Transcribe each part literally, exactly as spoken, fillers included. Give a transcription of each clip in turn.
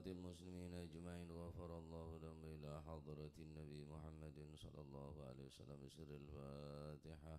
المسلمين أجمعين، غفر الله لهم إلى حضرة النبي محمد صلى الله عليه وسلم بسر الفاتحة.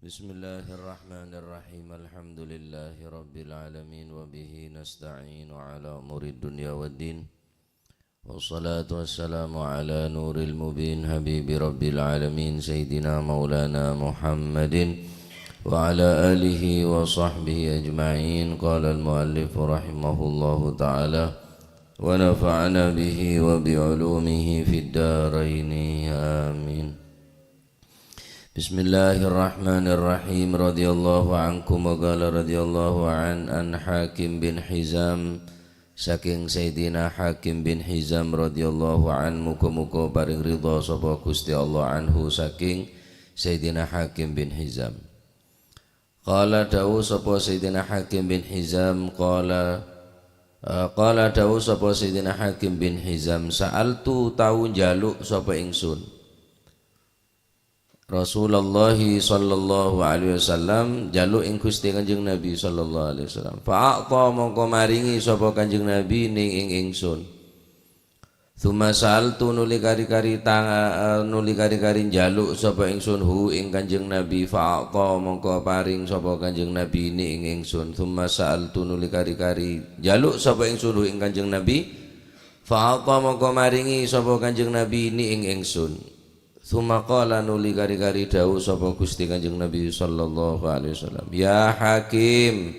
بسم الله الرحمن الرحيم. الحمد لله رب العالمين، وبه نستعين على أمور الدنيا والدين. والصلاة والسلام على نور المبين، حبيب رب العالمين، سيدنا مولانا محمد وعلى آله وصحبه أجمعين. قال المؤلف رحمه الله تعالى، ونفعنا به وبعلومه في الدارين. آمين. بسم الله الرحمن الرحيم. رضي الله عنكم، وقال رضي الله عن، عن حكيم بن حزام, saking Sayyidina Hakim bin Hizam radhiyallahu anhu, muga-muga paring ridha sapa Gusti Allah anhu, saking Sayyidina Hakim bin Hizam. Qala, dawuh sapa Sayyidina Hakim bin Hizam, qala, eh, qala, dawuh sapa Sayyidina Hakim bin Hizam, "Sa'altu, tau njaluk sapa ingsun." Rasulullah sallallahu alaihi wasallam, njaluk ing Gusti Kanjeng Nabi sallallahu alaihi wasallam. Fa a'ta, mongko maringi sapa Kanjeng Nabi ning ing ingsun. Tsumma sa'altu, nuli kari-kari tang-, eh, nuli kari-kari njaluk sapa ingsun hu ing Kanjeng Nabi. Fa a'ta, mongko paring sapa Kanjeng Nabi ni ing ingsun. Tsumma sa'altu, nuli kari-kari njaluk sapa ingsun hu ing Kanjeng Nabi. Fa a'ta, mongko maringi sapa Kanjeng Nabi ni ing ingsun. Tsumma qala, nuli kari-kari dawuh sapa Gusti Kanjeng Nabi sallallahu alaihi wasallam, "Ya Hakim,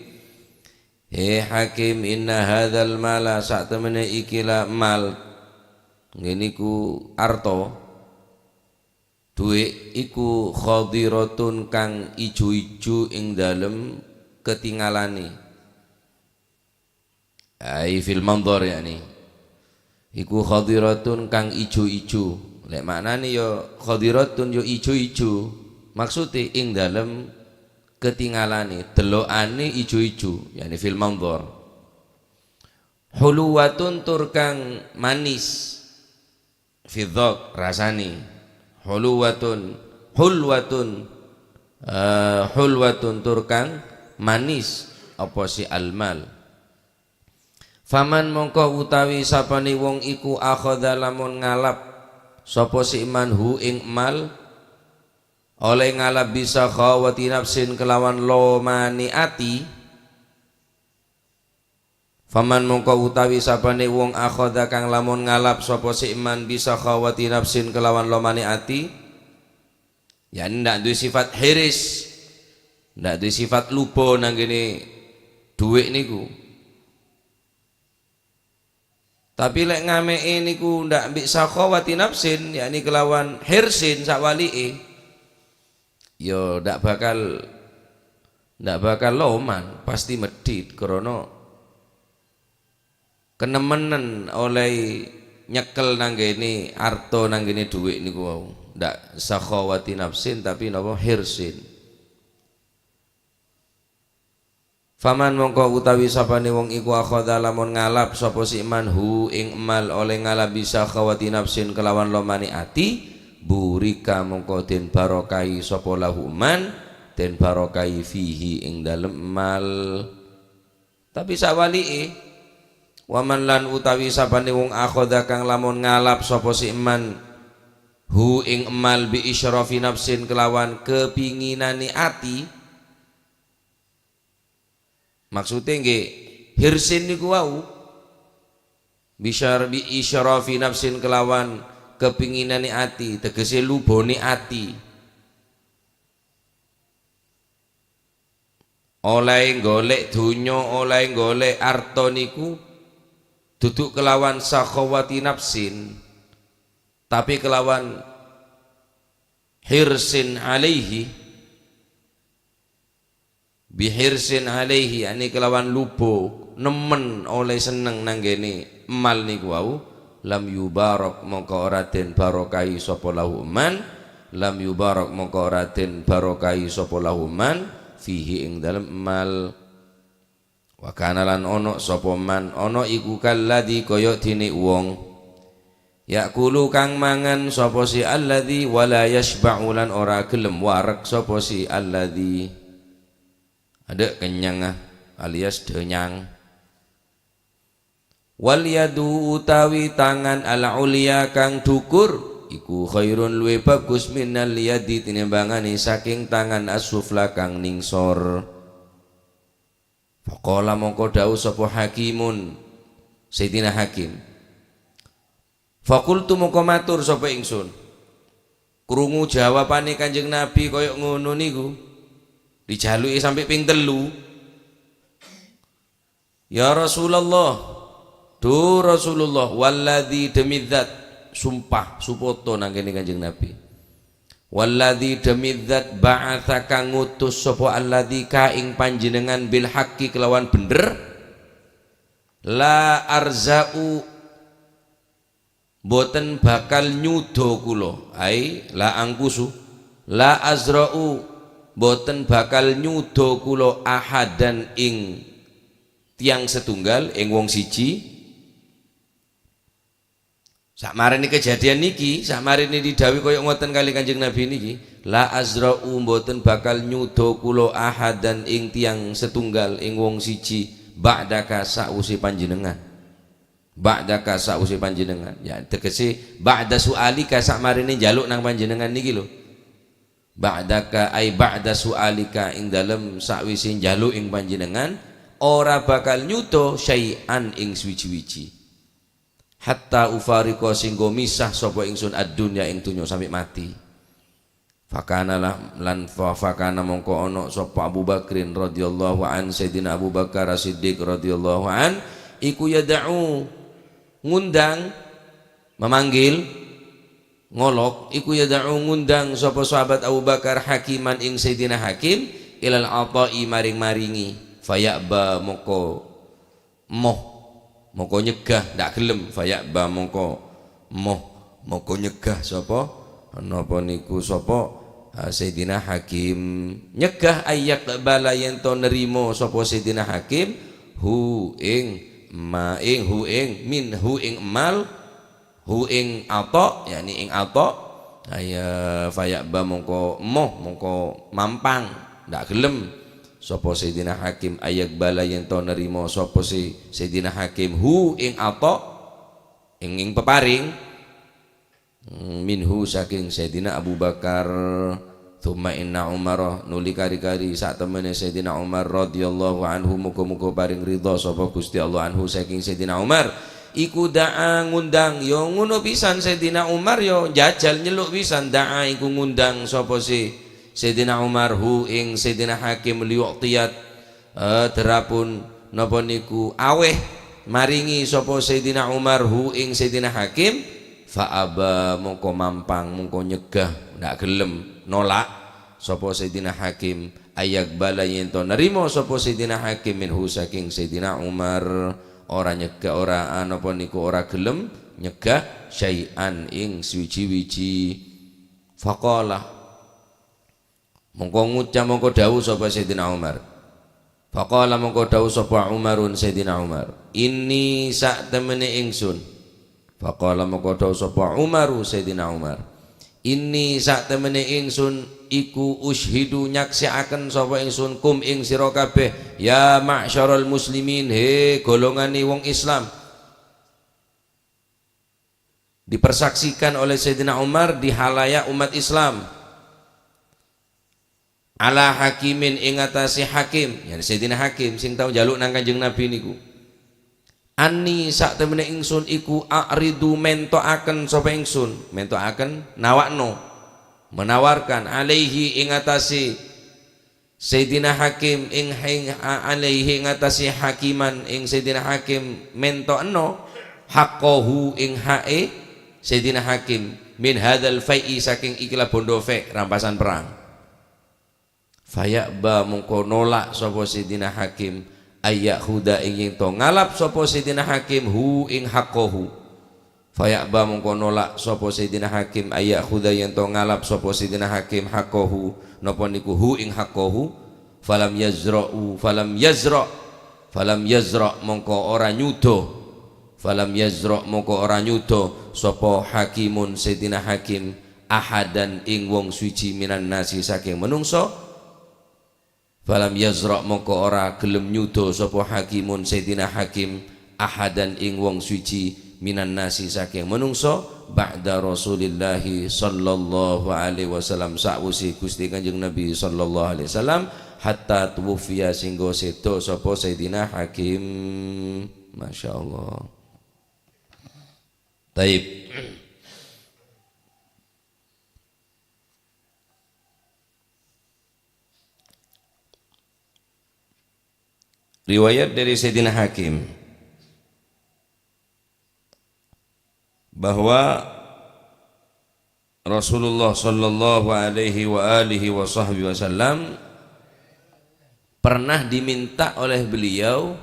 he Hakim, inna hadzal mala, satemene iki la mal, ngene iku arta, dhuwit iku khadiratun kang ijo-ijo ing dalem ketingalane." Ai fil mandhar, yakni. Iku khadiratun kang ijo-ijo. Lek maknane ya khadiratun ya ijo-ijo. Maksude ing dalem ketingalane, delokane ijo-ijo, yakni fil mandhar. Huluwatun tur kang manis. Fi dzaq, rasane. Huluwatun, hulwatun, eh, hulwatun tur kang manis apa si almal. Faman mongko utawi sapane wong iku akhadha lamun ngalap sapa si man hu ing mal, oleh ngalap bi sakhawati nafsin kelawan lomane ati. Faman mongko utawi sapane wong akhadha kang lamun ngalap sapa si man bi sakhawati nafsin kelawan lomane ati, yakni ndak duwe sifat hiris, ndak duwe sifat lubo nang kene dhuwit niku. Tapi lek ngame'e niku ndak bi sakhawati nafsin, yakni kelawan hirsin sawali'e, ya ndak bakal, ndak bakal loman, pasti medhit, krana kenemenen oleh nyekel nang kene arta nang kene dhuwit niku wau. Ndak sakhawati nafsin, tapi napa, hirsin. Faman mongko utawi sapane wong iku akhadha lamun ngalap sapa si man hu ing mal oleh ngalap bi sakhawati nafsin kelawan lomane ati, burika mongko den barokahi sapa lahu man, den barokahi fihi ing dalem mal. Tapi sawali'e, waman lan utawi sapane wong akhadha kang lamun ngalap sapa si man hu ing mal bi isyrafi nafsin kelawan kepinginane ati, maksude nggih, hirsin niku wau. Bisyar-, bi isyrafi nafsin kelawan kepinginane ati, tegese lubone ati. Oleh golek dunya, oleh golek arta niku dudu kelawan sakhawati nafsin, tapi kelawan hirsin alaihi, bihirsin alaihi, yakni kelawan lubo, nemen oleh seneng nang kene mal niku wau, Lam yubarak mongko ora den barokahi sapa lahu man, lam yubarak mongko ora den barokahi sapa lahu man, fihi ing dalem mal. Wa kana lan ana sapa man, ana iku kalladzi kaya dene wong. Ya'kulu kang mangan sapa si alladzi wa la yasyba'u lan ora gelem wareg sapa si alladzi. Adek kenyang ah, alias denyang. Wal yadu utawi tangan al ulya kang dhukur iku khairun luwih bagus minal yadi tinimbangane saking tangan as-sufla kang ningsor. Faqala mongko dawuh sapa Hakimun, Sayyidina Hakim. Faqultu mongko matur sapa ingsun. Krungu jawabane Kanjeng Nabi kaya ngono niku, dijaluki sampe ping tellu. "Ya Rasulullah, duh Rasulullah, walladzi demi zat," sumpah, supoto nang kene Kanjeng Nabi. "Walladzi demi zat ba'atsa kang ngutus sapa alladzi ka ing panjenengan bil haqqi kelawan bener, la arza'u mboten bakal nyudo kula, ai la angkusu, la azra'u mboten bakal nyudo kula ahadan ing tiyang setunggal, ing wong siji." Sakmarene kejadian niki, sakmarene didhawuhi kaya ngoten kali Kanjeng Nabi niki, "La azra'u mboten bakal nyudo kula ahadan ing tiyang setunggal, ing wong siji, ba'daka sause panjenengan." Ba'daka sause panjenengan. Ya, tegese ba'da su'alika sakmarene njaluk nang panjenengan niki lho. Ba'daka ai ba'da su'alika ing dalem sawise njaluk ing panjenengan, ora bakal nyudo syai'an ing suwiji-wiji. Hatta ufariqa sehingga misah sapa ingsun ad-dunya ing donya sampe mati. Fakana lah, lan fa-, fakana mongko ono sapa Abu Bakrin radhiyallahu an, Sayyidina Abu Bakar As-Siddiq radhiyallahu an, iku yad'u ngundang, memanggil, ngolok, iku yad'u ngundang sapa sahabat Abu Bakar Hakiman ing Sayyidina Hakim, ilal ata'i maring-maringi, faya'ba moko moh, moko nyegah, ndak gelem, faya'ba mongko moh, moko nyegah sapa? Napa niku sapa? Ah, Sayyidina Hakim. Nyegah ayyaqbala yen to nerima sapa Sayyidina Hakim, hu ing ma ing hu ing min hu ing emal, hu ing ata, yakni ing ata. Aya faya'ba mongko moh, mongko mampang, ndak gelem. Sapa Sayyidina Hakim ayyaqbala yen to nerima sapa si Sayyidina Hakim hu ing ata, ing, ing peparing, hmm, minhu saking Sayyidina Abu Bakar. Tsumma inna Umar, nuli kari-kari satemene Sayyidina Umar radhiyallahu anhu, muga-muga paring ridha sapa Gusti Allah anhu saking Sayyidina Umar. Iku da'a ngundang, ya ngono pisan Sayyidina Umar ya njajal nyeluk pisan, da'a iku ngundang sapa si Sayyidina Umar hu ing Sayyidina Hakim liyu'tiyat, eh, derapun napa niku aweh maringi sapa Sayyidina Umar hu ing Sayyidina Hakim, fa aba mongko mampang, mongko nyegah, ndak gelem, nolak sapa Sayyidina Hakim, ayyaqbala yen to nerima sapa Sayyidina Hakim minhu saking Sayyidina Umar, ora nyegah, ora, ah, napa niku ora gelem nyegah syai'an ing suwiji-wiji. Faqala Mongko ngucap, mongko dawuh sapa Sayyidina Umar. Faqala, mongko dawuh sapa Umarun, Sayyidina Umar, "Inni, satemene ingsun." Faqala, mongko dawuh sapa Umaru, Sayyidina Umar, "Inni, satemene ingsun iku usyhidu, nyaksikaken sapa ingsun, kum, ing sira kabeh, ya ma'syaral muslimin, he golongane wong Islam." Dipersaksikan oleh Sayyidina Umar di halayak umat Islam. "Ala hakimin, ing atase hakim," yani Sayyidina Hakim sing tau njaluk nang Kanjeng Nabi niku. "Anni, satemene ingsun iku a'ridu, mentoaken sapa ingsun," mentoaken, nawakno, menawarkan, "alaihi, ing atase Sayyidina Hakim, ing, ing, a-, alaihi, ing atase hakiman, ing Sayyidina Hakim, mento'no haqqahu, ing ha'e Sayyidina Hakim, min hadzal fai'i, saking ikilah bondo fai', rampasan perang." Faya'ba, mongko nolak sapa Sayyidina Hakim, ayya'khudha, ing yen to ngalap sapa Sayyidina Hakim, hu, ing haqqahu. Faya'ba mongko nolak sapa Sayyidina Hakim, ayya'khudha yen to ngalap sapa Sayyidina Hakim haqqahu, napa niku hu ing haqqahu, falam yazra'u, falam yazra', falam yazra' mongko ora nyudo, falam yazra' mongko ora nyudo sapa Hakimun Sayyidina Hakim ahadan ing wong suci minan nasi saking menungso, Falam yazra' mongko ora gelem nyudo sapa Hakimun Sayyidina Hakim ahadan ing wong suci minan nasi saking menungso ba'da Rasulillahi sallallahu alaihi wasallam sa'wise Gusti Kanjeng Nabi sallallahu alaihi wasallam hatta tuwfiya sehingga sedo sapa Sayyidina Hakim. Masya Allah. Taib. Riwayat dari Sayyidina Hakim bahwa Rasulullah sallallahu alaihi wa alihi wa sahbihi wasallam pernah diminta oleh beliau,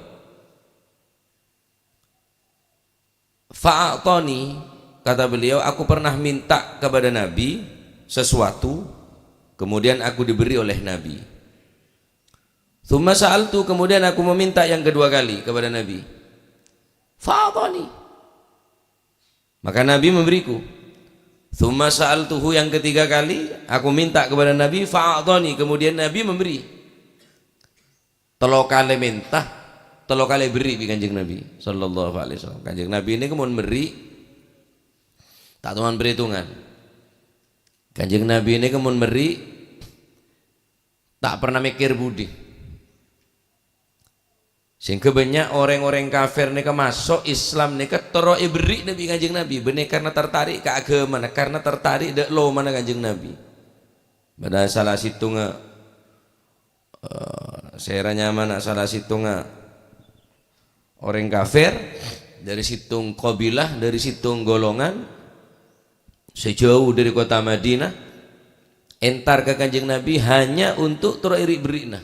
"Fa'atani," kata beliau, "aku pernah minta kepada Nabi sesuatu, kemudian aku diberi oleh Nabi. Tsumma sa'altu, kemudian aku meminta yang kedua kali kepada Nabi. Fa'atani. Maka Nabi memberiku. Tsumma sa'altuhu, yang ketiga kali, aku minta kepada Nabi, fa'atani, kemudian Nabi memberi." Tello kalè mènta, tello kalè bèrri' bi' Kanjeng Nabi sallallahu alaihi wasallam. Kanjeng Nabi nèka mon mèrri', ta' toman perhitungan. Kanjeng Nabi nèka mon mèrri', ta' pernah mèkkèr budi. Sehingga bânnya' orèng-orèng kafir nèka maso' Islam nèka terro èbèrri'na bi' Kanjeng Nabi, bânnè karna tertarik ka aghâmana, karna tertarik dâ' lomana Kanjeng Nabi. Padahal sala sèttongnga Eh, sèra nyamana sala sèttongnga orèng kafir, dâri sèttong qabilah, dâri sèttong golongan, sè jâu dâri kottha Madinah, entar ka Kanjeng Nabi hanya untuk terro èrri'-bèrri'na.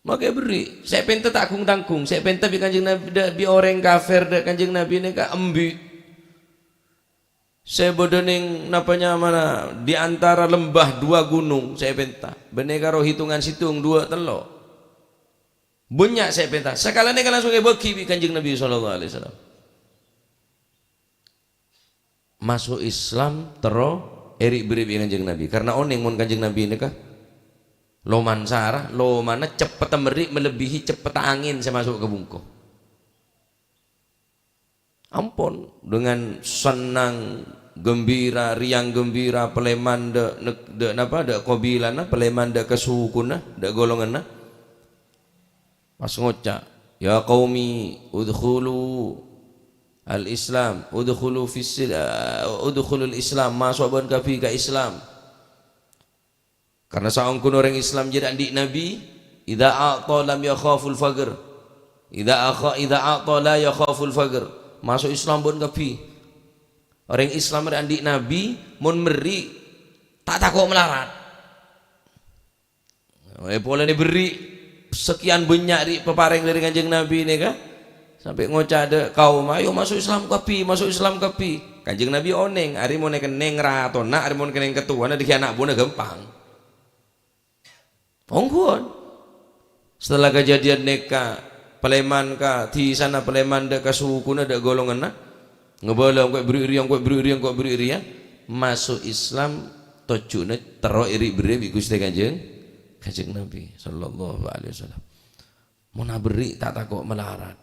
Makè bèrri', sè pènta ta' gung-tanggung, sè pènta bi' Kanjeng Nabi, dâ-, bi' orèng kafir dâ' Kanjeng Nabi nèka embi'. Sè bâdâ nèng napa nyamana di antara lembah dua gunung sè èpènta, bânnè karo hitungan sèttong, duwâ', tello'. Bânnya' sè èpènta, sakalèna langsung èbâgi bi' Kanjeng Nabi sallallahu alaihi wasallam. Maso' Islam terro èrri'-bèrri' bi' Kanjeng Nabi, karna onèng mon Kanjeng Nabi nèka loman sara, lomana ceppetta mèrri' melebihi ceppetta angèn sè maso' ka bungko. Ampon, dengan senang, gembira, riang gembira, palèman dâ', neg-, dâ', napa, dâ' qabilana, palèman dâ' kasukuna, dâ' golonganna. Pas ngoca', "Ya qaumi, udkhulu al-Islam, udkhulu fis sil-, eh, udkhulul Islam, maso' bân kabbhi ka Islam." Karna saongghuna orèng Islam jârèya andi' nabi, "Idza a'ta lam yakhaful faqr." Idza akha-, idza a'ta la yakhaful faqr. Maso' Islam bân kabbhi. Orèng Islam rè andi' nabi, mon mèrri', ta' tako' malarat. È polana bèrri', sakèyan bânnya' rè' paparèng dâri Kanjeng Nabi nèka. Sampè' ngoca' dâ' kaum, "Ayo maso' Islam kabbhi, maso' Islam kabbhi." Kanjeng Nabi onèng, arè mon èkennèng ratona, arè mon èkennèng kattowana, dâggi' ana' buwâna ghâmpang. Ongghuwân. Setelah kejadian nèka, palèman ka dhisana, palèman dâ' kasukuna, dâ' golonganna, ngabâlâ, "Engko' bèrri' rèya, engko' bèrri' rèya, engko' bèrri' rèya." Maso' Islam, tojjhuna terro èrri'-bèrri' bi' Ghustè Kanjeng, Kanjeng Nabi sallallahu alaihi wasallam. Mon abèrri' ta' tako' malarat.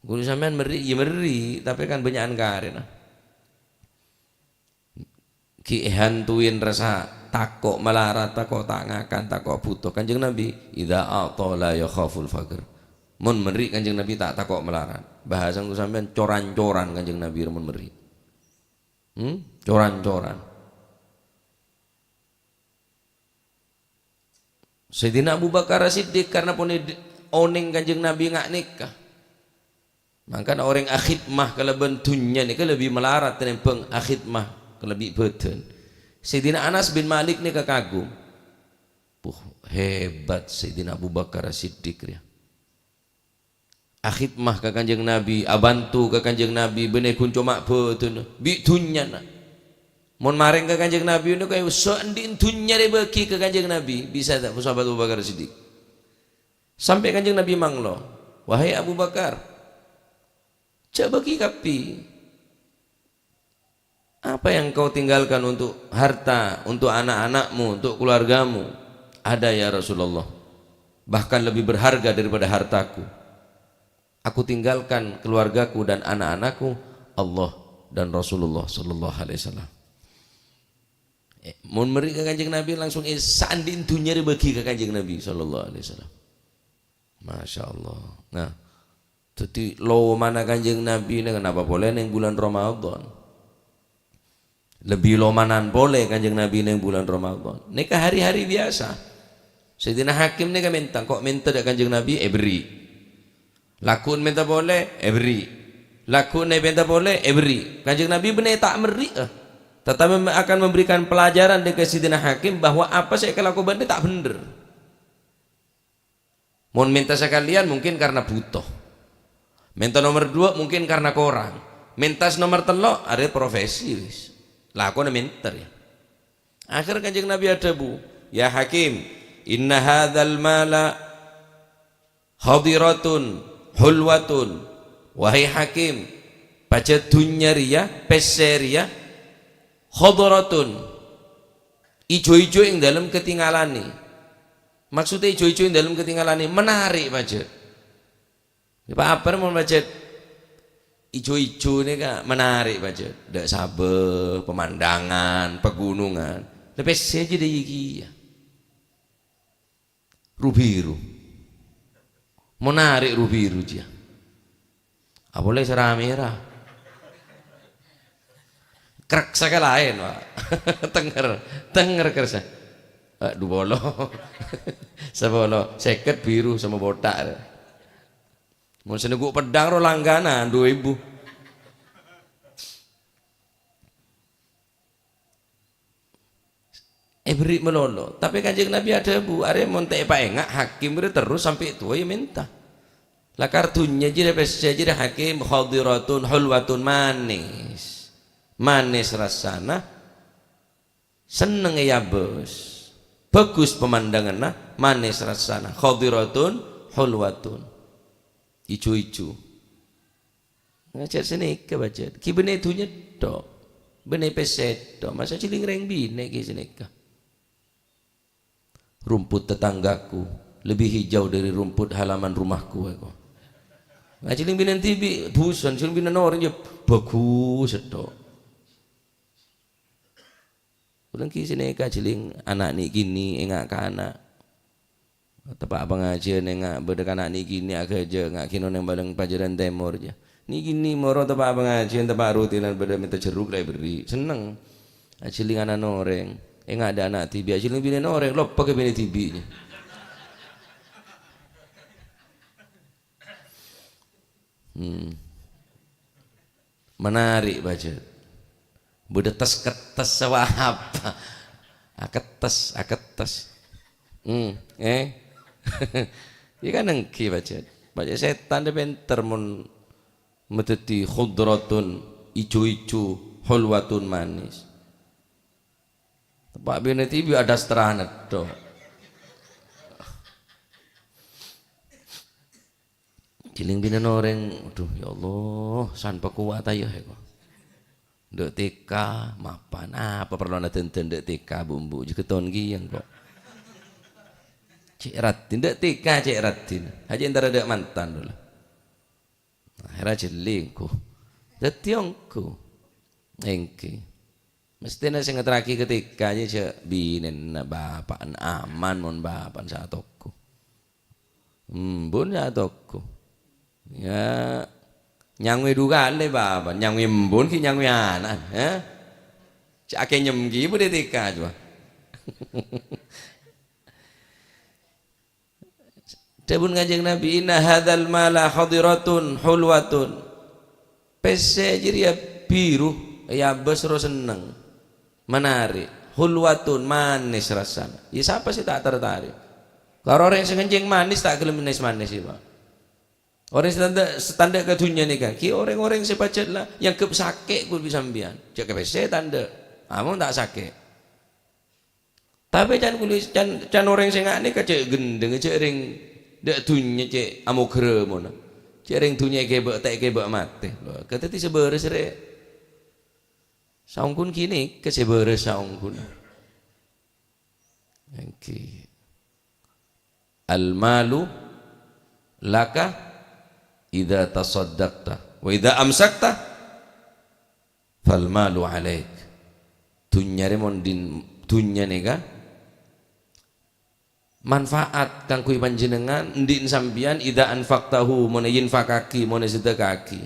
Ghuru sampèyan mèrri', iyâ mèrri', tapè kan bânnya'an karèna. Ghi' èhantuwin rassa tako' malarat, tako' ta' ngakan, tako' bhuto. Kanjeng Nabi, "Idza a'ta la yakhaful faqr." Mon mèrri' Kanjeng Nabi ta' tako' malarat. Bhâsana ghuru sampèyan, cor-ancoran Kanjeng Nabi mon mèrri'. Hmm? Cor-ancoran. Sayyidina Abu Bakar As-Siddiq karna pon ed-, onèng Kanjeng Nabi nga' nèka. Mangkana orèng akhidmah kalabân dhunnya nèka lebbi malarat tènèmbhâng akhidmah kalabân bhâdhân. Sayyidina Anas bin Malik nèka kagum. Puh, hebat Sayyidina Abu Bakar As-Siddiq rèya. akhidmah ka Kanjeng Nabi, abanto ka Kanjeng Nabi, bânnè ghun coma bâdânna, bi' dhunnyana. Mon marèng ka Kanjeng Nabi, nèko saandhi' dhunnya rè bâgi ka Kanjeng Nabi, bisa ta' sahabat Abu Bakar Siddiq? Sampè' Kanjeng Nabi manglo, "Wahai Abu Bakar, jhâ' bâgi kabbhi. Apa yang kau tinggalkan untuk harta, untuk anak-anakmu, untuk keluargamu?" "Ada, ya Rasulullah. Bahkan lebih berharga daripada hartaku. Aku tinggalkan keluargaku dan anak-anakku, Allah dan Rasulullah sallallahu alaihi wasallam." Eh, mon mèrri' ka Kanjeng Nabi langsung, eh, saandhi' dhunnya rè bâgi ka Kanjeng Nabi sallallahu alaihi wasallam. Masya Allah. Nah, dhâddhi lomana Kanjeng Nabi nèka napa polè neng bulân Ramadan? Lebbi lomanan polè Kanjeng Nabi neng bulân Ramadan. Nèka hari-hari biasa. Sayyidina Hakim nèka mènta, kok mènta dâ' Kanjeng Nabi, èberri'. Lagghu'en mènta polè, èberri'. Lagghu'en mènta polè, èberri'. Kanjeng Nabi bânnè ta' merri'â. Tetapi akan memberikan pelajaran dâ' ka Sayyidina Hakim bahwa apa sè èkalako bâ'na ta' bhendher. Mon mènta sakalèyan mungkin karena buto. Mènta nomer dua mungkin karena korang. Mènta sè nomer tello' arè profesi wis. Lakona mènta rèya. Akhèr Kanjeng Nabi adhâbu, "Ya Hakim, inna hadzal mala hadiratun hulwatun." Wahai Hakim, pajhât dhunnya rèya, pèssè rèya, hadiratun, ijo-ijo è dâlem katinggalanan. Maksoddhâ ijo-ijo è dâlem katinggalanan, menarik pajhât. Apa-apa mon pajhât ijo-ijo nèka menarik pajhât. Dâ' sabâ, pemandangan, pegunungan. Lè pèssè jiyâ dâ' iyâ kèya. Ru-biru. Menarik ru-biru jiyâ. Apolè sè ra-mèra. Krèksèghâ laèn, Pak. Tengnger, tengnger krèksè. Eh, du polo. Sapolo, sèket biru sama botak. Mon sè nèggu' peddhâng ro langganan, du èbu. Èberri' malolo. Tapè Kanjeng Nabi adhâbu, "Arè mon ta' èpaènga' Hakim rè terros sampè' towa iyâ mènta." Lakar dhunnya jiyâ, pèssè jiyâ, Hakim, hadiratun hulwatun, manis. Manis rassana, senneng èabâs. Bhâghus pemandanganna, manis rassana. Hadiratun hulwatun. Ijo-ijo. Ngajhâr sanèka, pajhât. Ghi' bânnè dhunnya tok. Bânnè pèssè tok. Masa' jhâling rèng binè' ghi' sanèka. "Rumput tetanggaku lebih hijau dari rumput halaman rumahku," èko. Nah, jhâling binè'en dhibi' bhusen, jhâling binè'en orèng jiyâ bhâghus tok. Polana ghi' sanèka jhâling ana' nè'-kènè' ènga' kana'. Teppa' pangajiân ènga' bâdâ kana' nè'-kènè' aghâjâ' nga' kèno neng bâlâng pajhârân tèmor jiyâ. Nè'-kènè' moro teppa' pangajiân, teppa' rutinan bâdâ mènta jherruk la èberri'. Senneng. Ajhâling ana'na orèng. Ènga' dâ' ana' dhibi', ajhâling binè'na orèng, loppa ka binè' dhibi'. Hmm. Menarik, pajhât. Bâdâ tes-kettes sawapa. Akettes, akettes. Hmm, eh. Iyâ kan èngghi, pajhât. Pajhât sètan dâ' pènter mon madhâddhi khudratun, ijo-ijo, hulwatun, manis. Teppa' binè' dhibi' adâ' seterana tok. Jhâling binè'na orèng, "Aduh, ya Allah, san pakowat ayo," èko. Dâ' T K, mapan. Apa parlona dândân dâ' T K, Bu'-embu'? Jâgâ ton kèya, kok. Cè' raddhin, dâ' T K, cè' raddhin. Hajâ entara dâ' mantan, dulu. Akhèrra jhâling, ghu. Dâddhi ongghu. Èngghi. Mesthèna sè ngaterraghi ka T K jâ binèna bapa'na aman mon bapa'na sè atoghu. Embun sè atoghu. Ya, nyangowè du kalè bapa'na, nyangowè embun ghi' nyangowè ana', eh? Cè' akènyem ghi' budhi T K jâ. Dhâbuna Kanjeng Nabi, "Inna hadzal mala hadiratun hulwatun." Pèssè jârèya biru, èabâs ro senneng. Menarik. Hulwatun, manis rassana. Ya, sapa sè ta' tertarik? Karo orèng sè ngenjeng manis, ta' ghellem manis-manis, ya, Pak. Orèng sè tandhâ', sè tandhâ' ka dhunnya nèka, ghi' orèng-orèng sè pajhât la èangghep sakè' ghun bi' sampèyan. Jhâ' ka pèssè tandhâ', amon ta' sakè'. Tapè can kulâ, can, can orèng sè nga' nèka jhâ' ghendheng, jhâ' rèng dâ' dhunnya cè' amoghârâmona. Jhâ' rèng dhunnya èghibâ', ta' èghibâ' matè. Lho, kadhâddhi sè bârâs rè. Saongghuna ghi' nèka sè bârâs saongghuna. Èngghi. "Al-malu laka idza tasaddaqta, wa idza amsakta, fal malu alaik." Dhunnya rè mon din-, dhunnya nèka manfaat kaangghuy panjhennengngan, andi' sampèyan, idza anfaqtahu, mon èinfakaghi, mon èsedekahaghi.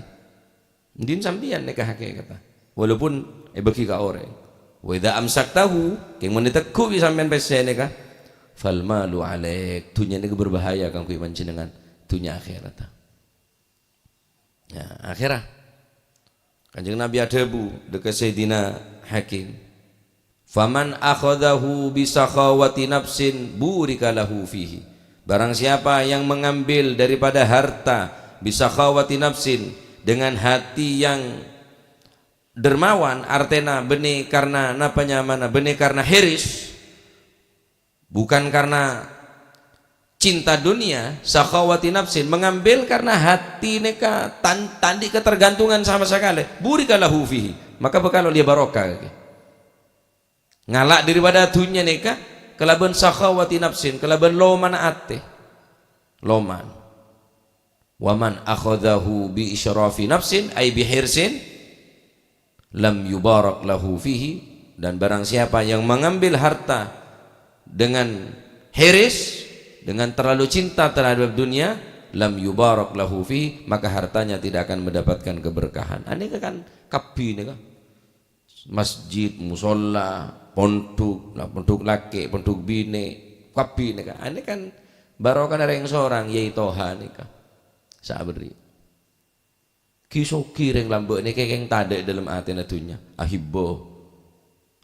Andi' sampèyan nèka hakèkatta. Walaupun èbâghi ka orèng. Wa idza amsaktahu, kèng mon ètegghu' bi' sampèyan pèssè nèka, fal malu alaik, dhunnya nèka berbahaya kaangghuy panjhennengngan, dhunnya akhèratta. Ya, akhèra Kanjeng Nabi adhâbu dâ' ka Sayyidina Hakim, "Faman akhadzahu bi sakhawati nafsin burika lahu fihi." Barang siapa yang mengambil daripada harta bi sakhawati nafsin, dengan hati yang dermawan, artèna bânnè karna napa nyamana, bânnè karna hiris, bukan karena cinta dunia, sakhawati nafsin, mengambil karena hati nèka tan-, ta' andi' ketergantungan sama sekali. Burika lahu fihi, maka bhâkal ollè barokah. Ngala' daripada dhunnya nèka kalabân sakhawati nafsin, kalabân lomana atè. Loman. "Wa man akhadzahu bi isyrafi nafsin, ay bi hirsin, lam yubarak lahu fihi," dan barang siapa yang mengambil harta dengan hiris, dengan terlalu cinta terhadap dunia, "lam yubarak lahu fihi," maka hartanya tidak akan mendapatkan keberkahan. Anèka kan kabbhi nèka. Masjid, musholla, pondhuk, la pondhuk lakè', pondhuk binè', kabbhi nèka. Anèka kan barokana rèng sorang, Yai Toha nèka. Sabâri'. Ghi-soghi rèng lambâ' nèka kèng tadâ' è dâlem atèna dhunnya. Ahibbâ,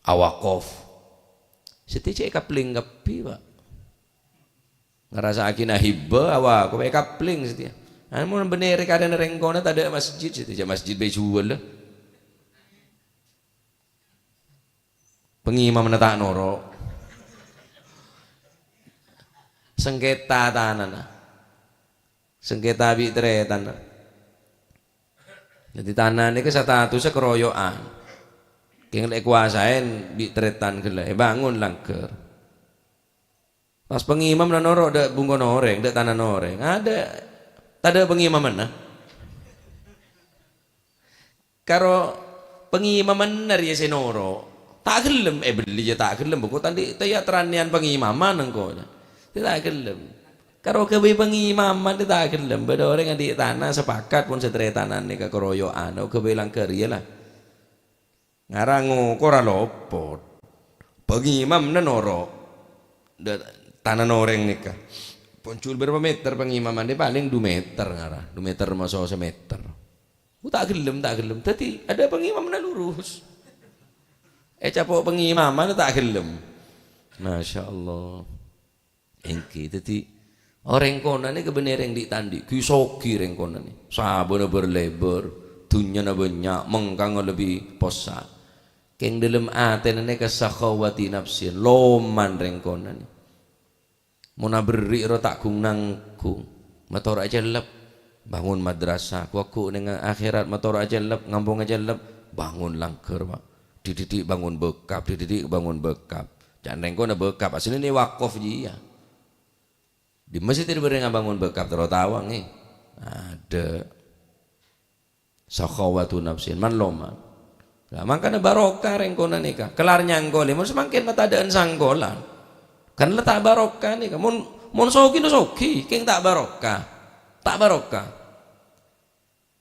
awakof. Sadhâjâ èkabling kabbhi, Pak. Ngarassa'aghi ahibbâ, awakof, èkabling sadhâjâ. Amon bânnè rè-karèna rèng kona tadâ' masjid, sadhâjâ masjid bhâi juwâl. Pangimamanna ta' noro'. Sengketa tanana. Sengketa bi' tarètan. Dhâddhi tana nèka statussa karoyo'an. Kèng la èkowasaè bi' tarètan ghellâ', èbângon langghâr. Pas pangimamma noro' dâ' bungkona orèng, dâ' tanana orèng. Adâ', tadâ' pangimamanna. Karo pangimamanna rèya sè noro'. Ta' ghellem, èbelliyâ ta' ghellem, bâ' ko' ta' andi' tèya' tarannèyan pangimaman engko'. Ta' ghellem. Karo ghâbây pangimaman ta' ghellem, bâdâ orèng andi' tana sepakat pon satarètanan nèka karoyo'an, ghâbây langghâr rèya la. Ngara ngokora lopot. Pangimamma noro'. Dâ-, tanana orèng nèka. Pon jul bârâmpa meter pangimamanna? Palèng du meter ngara. Du meter maso' sameter. Oh, ta' ghellem, ta' ghellem. Dhâddhi, adâ' pangimamma lurus. Ècapo' pangimamanna ta' ghellem. Masya Allah. Èngghi, dhâddhi orèng kona nèka bânnè rèng dhi'-tandhi', ghi-soghi rèng kona nè. Sabâna bâr-lèbâr, dhunnyana bânnya', mèngkangnga lebbi possa'. Kèng dâlem atèna nèka sakhawati nafsin, loman rèng kona nè. Mon aberri' ro ta' gung-nanggung, matoro'a cellep, bângon madrasah, ghu-lagghu neng akhèrat, matoro'a cellep, ngampongnga cellep, bângon langghâr, Pak. Dhi'-dhi'-dhi' bângon bâkap, dhi'-dhi'-dhi' bângon bâkap. Ca'na rèng kona bâkap, aslinè wakaf jiyâ. Dimma sè tèdhâ bârâmma bângon bâkap terro tao, ngghi? Adâ'. Sakhawatu nafsin, man-loman. Lah, mangkana barokah rèng kona nèka. Kellar nyangkolè, mon samangkèn matadâ'ân sangkolan. Kan la ta' barokah nèka. Mon, mon soghi la soghi, kèng ta' barokah. Ta' barokah.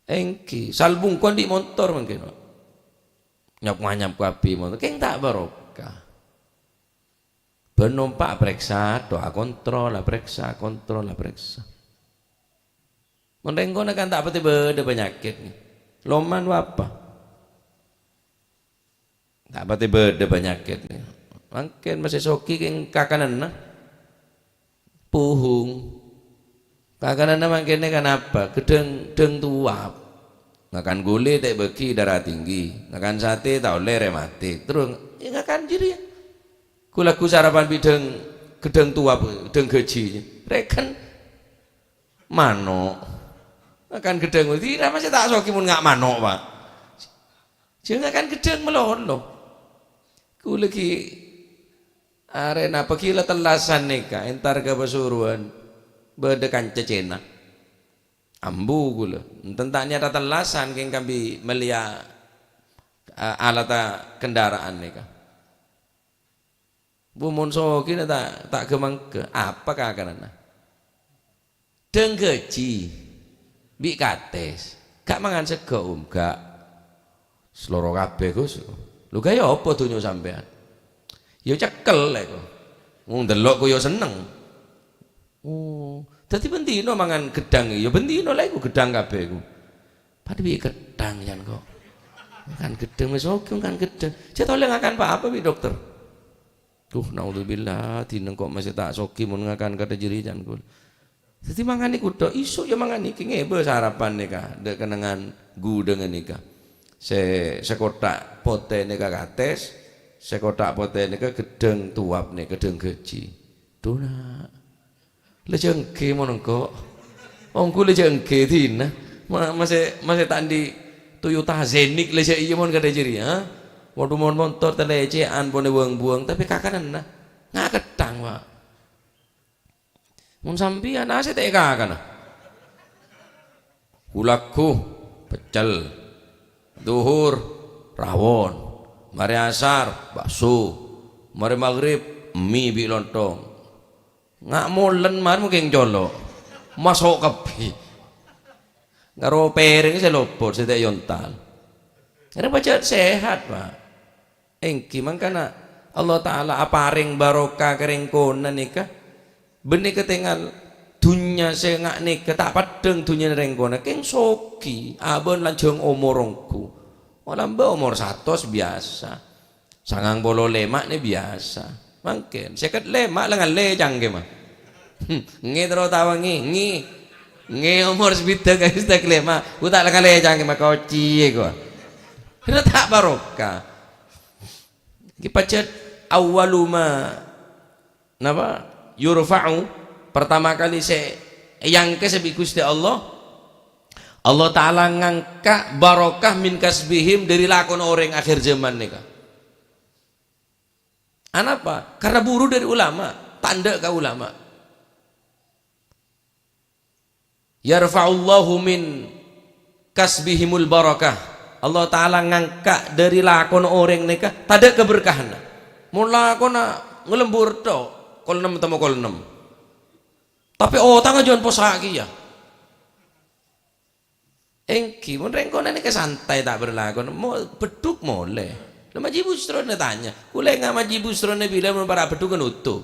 Èngghi, salbungkon dhi' montor mangkèn, Pak. Nyap-nganyap kabbhi montor, kèng ta' barokah. Bân nompa' parèksa, doa kontrol, parèksa, kontrol, parèksa. Mon rèng kona kan ta' patè bâdâ panyakèt, ngghi. Loman apa? Ta' patè bâdâ panyakèt, ngghi. Mangkèn masè soghi kèng kakananna. Puhung. Pakananna mangkèn nèka napa? Ghedhâng, ghedhâng towap. Ngakan ghulè ta' èbâghi darah tinggi, ngakan satè ta' ollè rematik. Terus, ya, ngakan jârèya. Ghu-lagghu sarapan bi' dhâng, ghedhâng towap, ghedhâng ghâji. Rèken mano'. Ngakan ghedhâng, dina masè ta' soghi mon nga' mano', Pak. Jhâ' ngakan ghedhâng malolo. Kaulâ ghi' arè napa ghi' la tellasan nèka, entar ka Pasuruan, bâdâ kanca Cèna. Ambu kaulâ, enten ta' nyata tellasan kèng kambi mellèya, a-, alatta kendaraan nèka. Bu, mon soghina ta', ta' ghâmangghâ, apa kakananna? Dhâng ghâji, bi' katès, ga' mangan sègâ', Om, ga'. Saloro kabbhi, Gus. Lho, ghâ' iyâ apa dhunnya sampèyan? Iyâ cekkel, lè', ko. Wong dello' ko iyâ senneng. Oh, dhâddhi bân dina mangan ghedhâng, iyâ bân dina, lè', ko ghedhâng kabbhi, ko. Padâ bi' ghedhâng, yan, ko. Mangan ghedhâng, mè' soghi mangan ghedhâng. Jhâ' ta' ollè ngakan pa-apa bi' dokter. Duh, naudzubillah, dina engko' masè ta' soghi mon ngakan kadhâ' jârèya, can kaulâ. Dhâddhi mangan nèko tok, iso' ya mangan nèkè, ngèbâ sarapan nèka, dâ' kennengngan ghudhângnga nèka. Sè, sè kothak potè nèka katès, sè kothak potè nèka ghedhâng towap nèka, ghedhâng ghâji. Dhu, na'. La jhângghi mon engko'. Ongghu la jhângghi dina. Ma-, masè, masè ta' andi' Toyota Zenic la jhâ' iyâ mon kadhâ' jârèya, ha? Wadhu, mon montor talècè'an pon èbuwâng-buwâng, tapè kakananna nga' ghedhâng, Pak. Mon sampèyan, asè ta' èkakana. Ghu-lagghu, peccel. Dhuhur, rawon. Marè asar, bakso. Marè maghrib, mi bi' lontong. Nga' molen marè mungkin colo'. Maso' kabbhi. Karo pèrèng sè lopot, sè ta' èyontal. Ghânèka pajhât sehat, Pak. Èngghi mangkana Allah Ta'ala aparèng barokah ka rèng-, kona nèka. Bânnè katèngal dhunnya sè nga' nèka ta' peddhâng dhunnyana rèng-, kona. Kèng soghi, abâ'na lanjhâng omor ongghu. Olambâ' omor satos biyasa. Sangang polo lèma' nè biyasa. Mangkèn, sèket lèma' la ngallè cangkè, ma. Ngè terro tawangè, ngè. Ngè omor sabidhâng ka sabidhâng lèma'. Ghu ta' la ngallè cangkè, ma, kociyè, ghu. Kèra ta' barokah. Ghi pajhât awwalu ma, napa? Yurfa'u, pertama kali sè èyangkè sè bi' Ghustè Allah. Allah Ta'ala ngangka' barokah min kasbihim, dâri lakona orèng akhir zaman nèka. Anapa? Karena buru dâri ulama, tandhâ ka ulama. Yarfa'ullahu min kasbihimul barakah. Allah Ta'ala ngangka' dâri lakona orèng nèka tadâ' kaberkahanna. Mon lakona ngalembur tok, kol ennem tamo kol ennem. Tapè otangnga jhân possa' kèya. Èngghi, mon rèng-, kona nèka santai ta' berlakon, mo-, beddhuk molè. La Majhi Busrona tanya, "Kulâ nga' Majhi Busrona bilâ mon para' beddhuk notop?"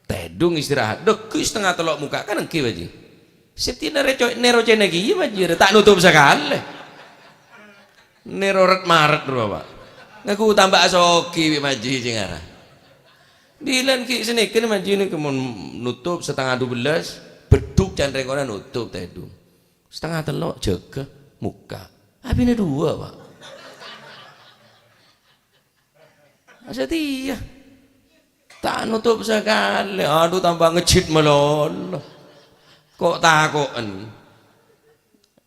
Tèdung istirahat. Dâggi' satengnga tello' mokka', kan èngghi, Majhi. Sè tèna rè-, co-, nèro cèna kèya, Majhi, ta' notop sakalè. Nèro ret-maret rowa, Pak. Ngaku tamba asoghi bi' Majhi jhâ' ngara. Bilân ghi' sanèka, Majhi, nèka mon notop satengnga dubellâs, beddhuk can rèng-, kona notop tèdung. Satengnga tello' jâgâ, mokka'. Abinè duwâ', Pak. Satèya. Ta' notop sakalè. Adhu, tamba ngejjhit malolo. Ko'-tako'en.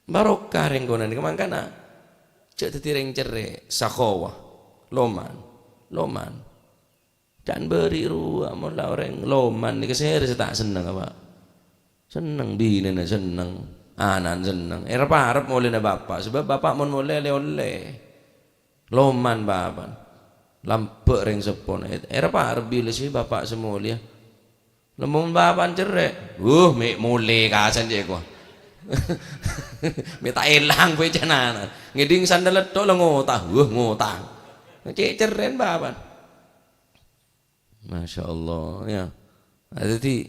Barokah rèng-, kona nèka mangkana. Jhâ' dhâddhi rèng cerrè', sakhowa. Loman. Loman. Can bâri' rowa, mon la orèng loman nèka sèrè sè ta' senneng, apa? Senneng, binèna senneng, ana'na senneng. Èrep-arep molèna bapa', sabâb bapa' mon molè lè-ollè. Loman bapa'na. Lambâ' rèng seppona. Èrep-arep bilâ sè bapa' sè molèya. Lemon bapa'na cerrè'. Wuh, mè' molè kasan cè' ko. Mè' ta' èlang bhâi canana. Ngèdhing sandal tok la ngotang. Wuh, ngotang. Cè' cerrè'na bapa'na. Masya Allah, ya. Nah, dhâddhi,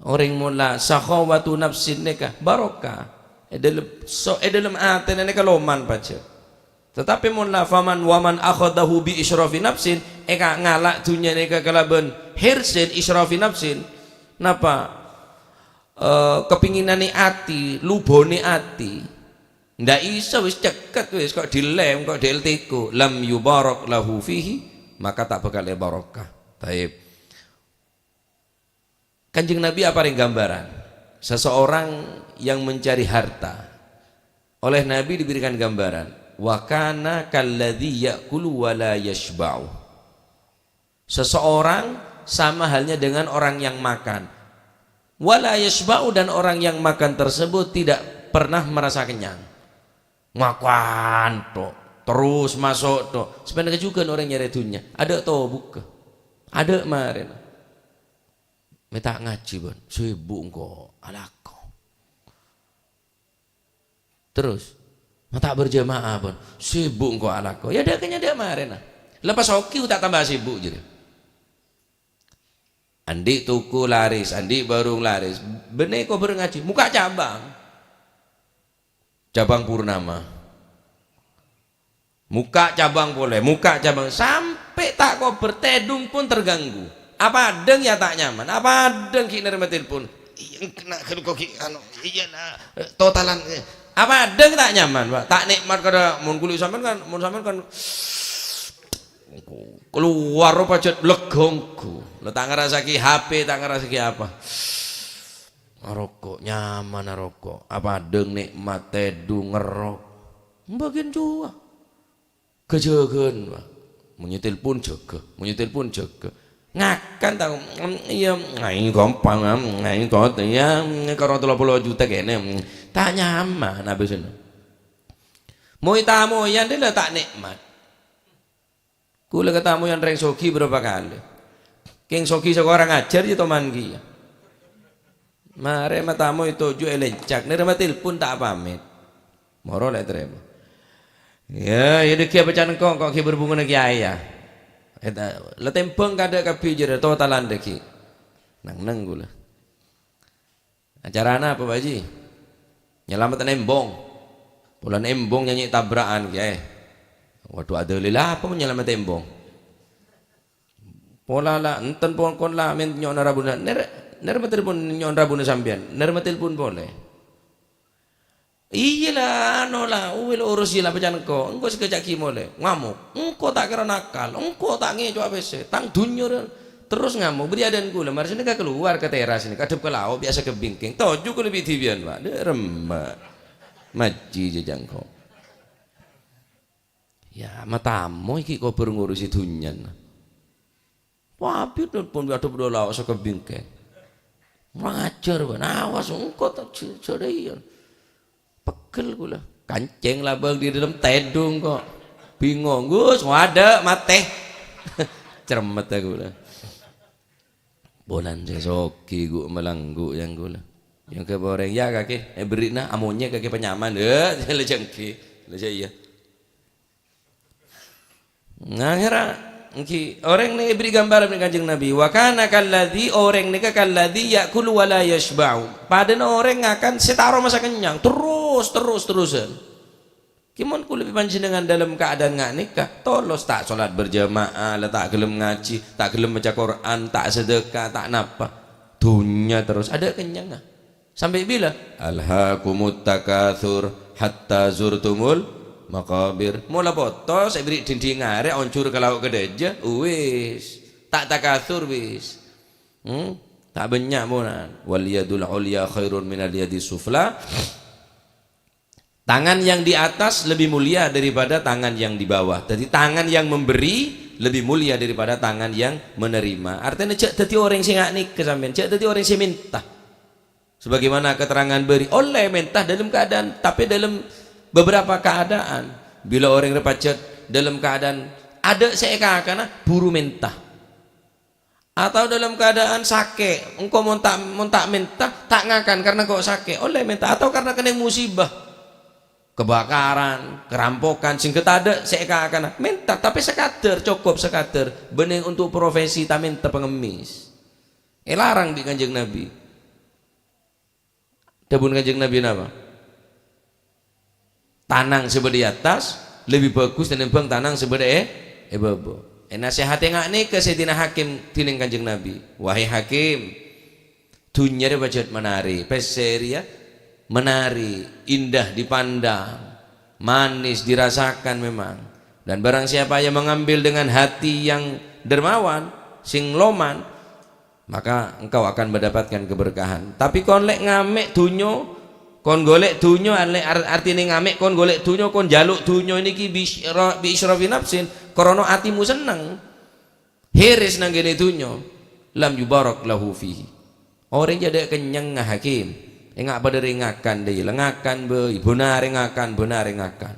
orèng mon la sakhawatu nafsin nèka barokah. È dâlem, so-, è dâlem atèna nèka loman pajhât. Tetapi mon la faman wa man akhadahu bi isyrafi nafsin, èka ngala' dhunnya nèka kalabân hirsin, isyrafi nafsin. Napa? Eh, kepinginane ati, lubone ati. Ndak iso, wis ceket, wis kok dilem, kok dieltiko. Lam yubarak lahu fihi, maka tak bakal barokah. Taib. Kanjeng Nabi apareng gambaran seseorang yang mencari harta. Oleh Nabi diberikan gambaran, "Wa kana kalladzi ya'kulu wa la yashba'u." Seseorang sama halnya dengan orang yang makan. "Wa la yashba'u," dan orang yang makan tersebut tidak pernah merasa kenyang. Makan tok, terus masuk tok. Sebenarnya juga orang nyari dunia. Ada tau buka. Ada kemarin. Meta ngaji, Bun. Sibuk engko alako. Terus, mata berjamaah, Bun. Sibuk engko alako. Ya, ada kenyang ada kemarin, nah. Lepas hoki tak tambah sibuk jadi. Andi' tuku laris, andi' barung laris. Benne kober ngaji, muka cabang. Cabang Purnama. Muka cabang pole, muka cabang. Sampe' ta' kober, tedung pun terganggu. Apa adeng ya ta' nyaman, apa adeng ki nerima telepon. Iya, kena kena kok ki, anu, iya, nah, totalan. Apa adeng ta' nyaman, Pak? Ta' nikmat kada, mun kuli sampean kan, mun sampean kan keluar pajat legongku. Lo ta' ngerasaki H P, ta' ngerasaki apa. Ngaroko', nyaman ngaroko'. Apa adeng nikmat tedung ngerok. Bagian jua. Gajagan, Pak. Mun nyetelpon jaga, mun nyetelpon jaga. Ngakan tau, mm, iya, ngai gampang, mm, ngai tot, iya, mm, karo tello puluh juta kene, mm. Ta' nyaman abis ini. Moy tamoyan deh la ta' nikmat. Kula ketamoyan reng sogi berapa kali. Keng sogi saka orang ajar ya toman kiya. Mare matamu itu ju elencak, nerima telepon ta' pamit. Moro lek terima. Ya, ya deki apa can kok, kok ki berbunga kiai ya. Eta, la tembang kada kapi jere totalan deki. Nang nang kula. Acarana apa, Pak Haji? Nyelamet embong. Polan embong nyanyi tabrakan kiai. Waduh, ada lila apa nyelamet embong? Pola la, enten pon kon la men nyo'ona rabuna, ner, ner metelpon nyo'on rabuna sampeyan, ner metelpon pole. Iyya la, ano la, uwil urus iyya la pacan engko', engko' sakejja'aghi mole, ngamuk, engko' ta' kera nakal, engko' ta' ngeco'a pesse, tang dunnya ra-, terros ngamuk, bâri' adâ'ân kaulâ, mara sanèka kalowar ka teras nèka, adhep ka lao', biyasa ka bingkèng, toju' kaulâ bi' dhibi'ân, Pak, dâ' remma', majji jâjâ engko'. Ya, matamoy ghi' kobâr ngurusi dhunnyana. Wah, abit pon adhep dhu lao' sakabingkèng. Kurang ajar, bân. Awas, engko' ta' jâ-, jârèya. Pegel kaulâ. Kancèng labâng di dalam tèdung kok. Bingung, Gus, ngadâ' matè. Cermet kaulâ. Polana sè soghi ghu' malanggu' yang kaulâ. Yang ka orèng, "Ya, kakè, èberri'na amonyè kakè panyaman." Hè, la jâ' èngghi. La jâ' iyâ. Nah, akhèrra èngghi orèng nè èberri' gambaran bi' Kanjeng Nabi. "Wa kana kalladzi," orèng nèka "kalladzi ya'kulu wa la yasyba'u." Padâna orèng ngakan sè ta' aromasa kennyang, terros, terros, terrosan. Ghi' mon kaulâ bi' panjhennengngan dâlem kaadâ'ân nga' nèka, tolos ta' sholat berjamaah, la ta' ghellem ngajhi, ta' ghellem maca Qur'an, ta' sadhâka, ta' napa. Dhunnya terros, adâ' kennyangnga. Sampè' bilâ? "Alhaakumut takatsur hatta zurtumul maqabir." Mola poto, sè bâri' dinding arè, onjhur ka lao' ka dâjâ, uwis. Ta' takatsur, wis. Hmm? Ta' bânnya' monan. "Wal yadul ulya khairun minal yadis sufla." Tangan yang di atas lebih mulia daripada tangan yang di bawah. Jadi, tangan yang memberi lebih mulia daripada tangan yang menerima. Artinya, jâ' dhâddhi orèng sè nga' nèka sampèyan, jâ' dhâddhi orèng sè mènta. Sebagaimana keterangan bâri', ollè mènta dalam keadaan, tapè dalam beberapa keadaan. Bilâ orèng rè pajhât dalam keadaan adâ' sè èkakana, buru mènta. Atau dalam keadaan sakè', engko' mon ta', mon ta' mènta, ta' ngakan karena engko' sakè', ollè mènta, atau karena kennèng musibah, kebakaran, kerampokan, sehingga tadâ' sè èkakana, mènta, tapè sakadâr, cokop sakadâr, bânnè untuk profesi ta' mènta pangemmis. Èlarang bi' Kanjeng Nabi. Dhâbuna Kanjeng Nabi napa? Tanang sè bâdâ è attas lebbi bhâghus tènèmbhâng tanang sè bâdâ è, è bâbâ. Ènasèhatè nga' nèka Sayyidina Hakim dhinèng Kanjeng Nabi, "Wahai Hakim, Dhunnya rè pajhât menari, pèssè rèya menari, indah dipandang, manis dirasakan memang. Dan barang siapa yang mengambil dengan hati yang dermawan, sing loman, maka engkau akan mendapatkan keberkahan. Tapè kon lè' ngamè' dhunnya, kon golè' dhunnya, lè', ar-, artèna ngamè' kon golè' dhunnya, kon jhâluk dhunnya nèka bi isyra-, bi isyrafi nafsin, krana atèmu senneng. Hèris nangghâna dhunnya, lam yubarak lahu fihi. Orèng jhâ' dâ' kennyang ngakan. Enga' padâ rè ngakan dâ' iyâ, la ngakan bhâi, bân arè ngakan, bân arè ngakan.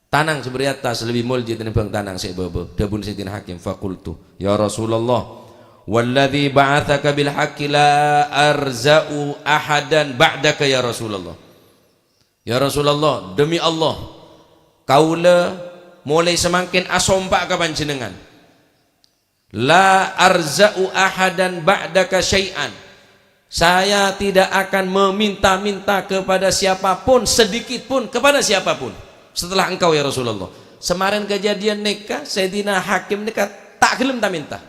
Tanang sè bârâ' è attas lebbi molja tènèmbhâng tanang sè è bâbâ. Dhâbuna Sayyidina Hakim, "Faqultu, ya Rasulullah, walladzi ba'atsaka bil haqqi la arza'u ahadan ba'daka ya Rasulullah." "Ya Rasulullah, demi Allah, kaulâ molaè samangkèn asompa ka Panjhennengngan. La arza'u ahadan ba'daka syai'an. Saya tidak akan meminta-minta kepada siapa pun, sedikit pun, kepada siapa pun setelah engkau, ya Rasulullah." Samarèn kajhâdhiyân nèka, Sayyidina Hakim nèka ta' ghellem ta-mènta.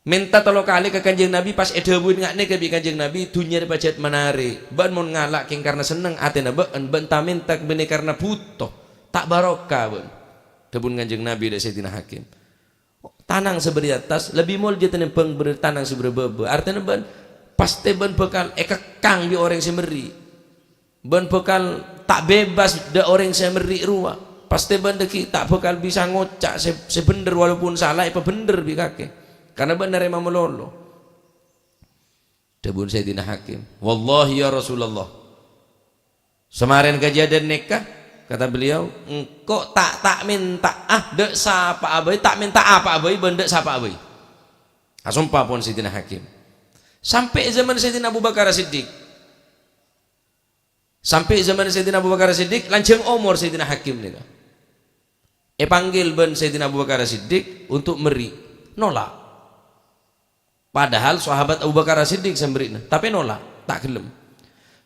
Mènta tello kalè ka Kanjeng Nabi, pas èdhâbuwi nga' nèka bi' Kanjeng Nabi, "Dhunnya rè pajhât menari. Bâ'na mon ngala' kèng karna senneng atèna bâ'na, bâ'na ta-mènta bânnè karna bhuto. Ta' barokah bâ'na." Dhâbuna Kanjeng Nabi dâ' Sayyidina Hakim. Tanang sè bârâ' è attas lebbi molja tènèmbhâng bârâ-, tanang sè bârâ' è bâbâ. Artèna bâ'na pastè bâ'na bhâkal èkekkang bi' orèng sè merri'. Bâ'na bhâkal ta' bebas dâ' orèng sè merri' rowa. Pastè bâ'na dâggi' ta' bhâkal bisa ngoca' sè, sè bhendher walaupun sala èpabhendher bi' kakè. Karna bâ'na narèma malolo. Dhâbuna Sayyidina Hakim, "Wallahi ya Rasulullah, samarèn kajhâdhiyân nèka," kata beliau, "engko' ta', ta' mènta'a dâ' sapa'a bhâi, ta' mènta apa'a bhâi bân dâ' sapa'a bhâi." Asompa pon Sayyidina Hakim. Sampè' zaman Sayyidina Abu Bakar As-Siddiq. Sampè' zaman Sayyidina Abu Bakar As-Siddiq, lanjhâng omor Sayyidina Hakim nèka. Èpanggil bân Sayyidina Abu Bakar As-Siddiq untuk merri', nolak. Padahal sahabat Abu Bakar As-Siddiq sè merri'na, tapè nolak, ta' ghellem.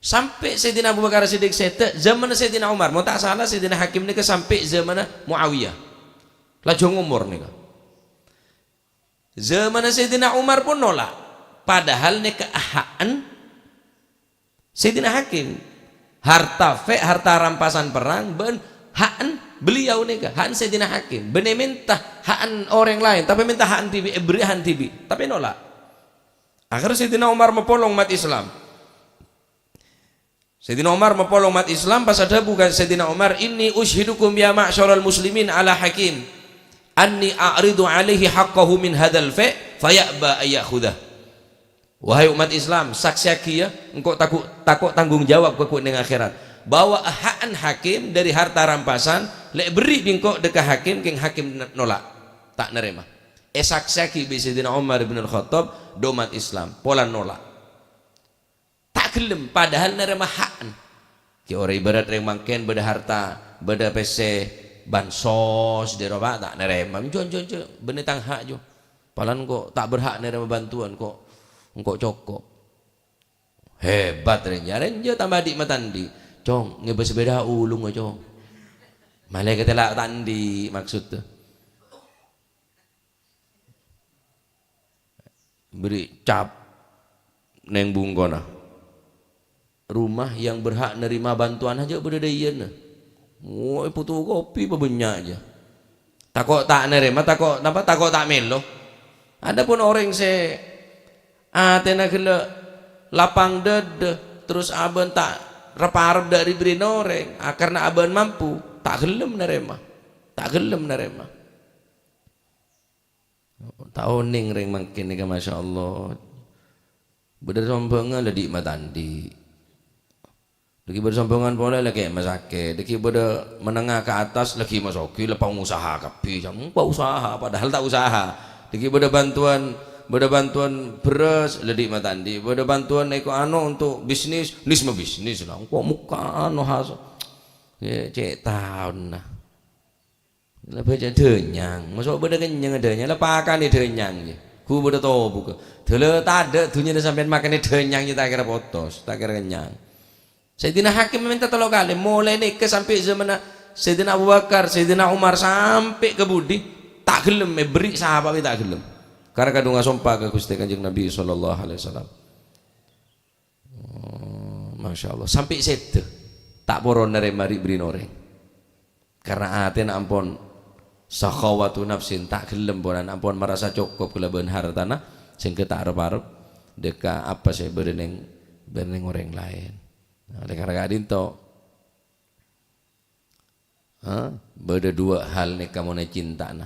Sampè' Sayyidina Abu Bakar As-Siddiq sèdhâ, zaman Sayyidina Umar, mon ta' sala Sayyidina Hakim nèka sampè' zaman Muawiyah. Lanjhâng omor nèka. Zamanna Sayyidina Umar pon nolak. Padahal nèka ha'en Sayyidina Hakim. Harta fè', harta rampasan perang, bân ha'en beliau nèka, ha'en Sayyidina Hakim. Bân èmènta ha'en orèng laèn, tapè mènta ha'en dhibi', èberri' ha'en dhibi', tapè nolak. Akhir Sayyidina Umar mapolong ommat Islam. Sayyidina Umar mapolong ommat Islam, pas adhâbu ka Sayyidina Umar, "Inni usyidukum ya ma'syaral muslimin ala Hakim, anni a'ridu alaihi haqqahu min hadzal fai', faya'ba an ya'khudza." Wahai ommat Islam, saksèyaghi, ya, engko' tako', tako' tanggung jawab ka engko' neng akhèrat, bahwa ha'en Hakim dâri harta rampasan, lè' èberri' bi' engko' dâ' ka Hakim, kèng Hakim n-, nolak, ta' narèma. Èsaksèyaghi bi' Sayyidina Umar bin Al-Khattab, dâ' ommat Islam, polana nolak. Ta' ghellem, padahal narèma ha'en. Ghi' orèng ibarat rèng mangkèn bâdâ harta, bâdâ pèssè, bansos, dâri apa, ta' narèma. "Enjâ', enjâ', enjâ', bânnè tang ha', jâ. Polana engko' ta' berhak narèma bantuan, ko', engko' cokop." Hebat rèng, jâ, rèng jâ tamba dhi' matandhi'. "Cong, ngèbâ sapèda ulung, Cong." Malaèkat la tandhi' maksodda. Bâri' cap neng bungkona. Rumah yang berhak nerima bantuan aja bâdâ dâ' iyâna. Woi, fotokopi pabânnya' aja. Tako' ta' narèma, tako' napa? Tako' ta' mèlo. Adapun orèng sè atèna ghellâ' lapang dâdâ, terros abâ'na ta' rep-arep dâ' ribârina orèng, a, karna abâ'na mampu, ta' ghellem narèma. Ta' ghellem narèma. Ta' onèng rèng mangkèn nèka, masyaallah. Bâdâ sombhângan la dhi' matandhi'. Dhâggi' bâdâ sombhângan polè la kèma sakè'. Dhâggi' bâdâ menengah ke atas la kèma soghi, la pangusaha kabbhi. Jhâ' pangusaha, padahal ta' usaha. Dhâggi' bâdâ bantuan, bâdâ bantuan bherrâs la dhi' matandhi'. Bâdâ bantuan èko anu untuk bisnis, nis mabisnis la. Engko' mokka anu has-, yâ, cè' taonna. La bâjâ dhânyang. Maso' bâdâ kennyang dhânyang, la pakanè dhânyang, yâ. Ghu bâdâ tobughâ. Dâlâ tadâ' dhunnyana sampèyan makanè dhânyang, yâ, ta' kèra potos, ta' kèra kennyang. Sayyidina Hakim mènta tello kalè, molaè nèka sampè' zamanna Sayyidina Abu Bakar, Sayyidina Umar, sampè' ka budi, ta' ghellem, èberri' sapa bhâi ta' ghellem. Karna kadhung asompa ka Ghustè Kanjeng Nabi sallallahu alaihi wasallam. Oh, masyaallah. Sampè' sèdhâ. Ta' poro narèma ri'-bâri'na orèng. Karna atèna ampon sakhawatu nafsin, ta' ghellem ponan, ampon marasa cokop kalabân hartana, sehingga ta' arep-arep dâ' ka apa sè bâdâ neng, bâdâ neng orèng laèn. Nah, oleh karena ka'dinto, ha? Bâdâ duwâ' hal nèka mon ècinta'na.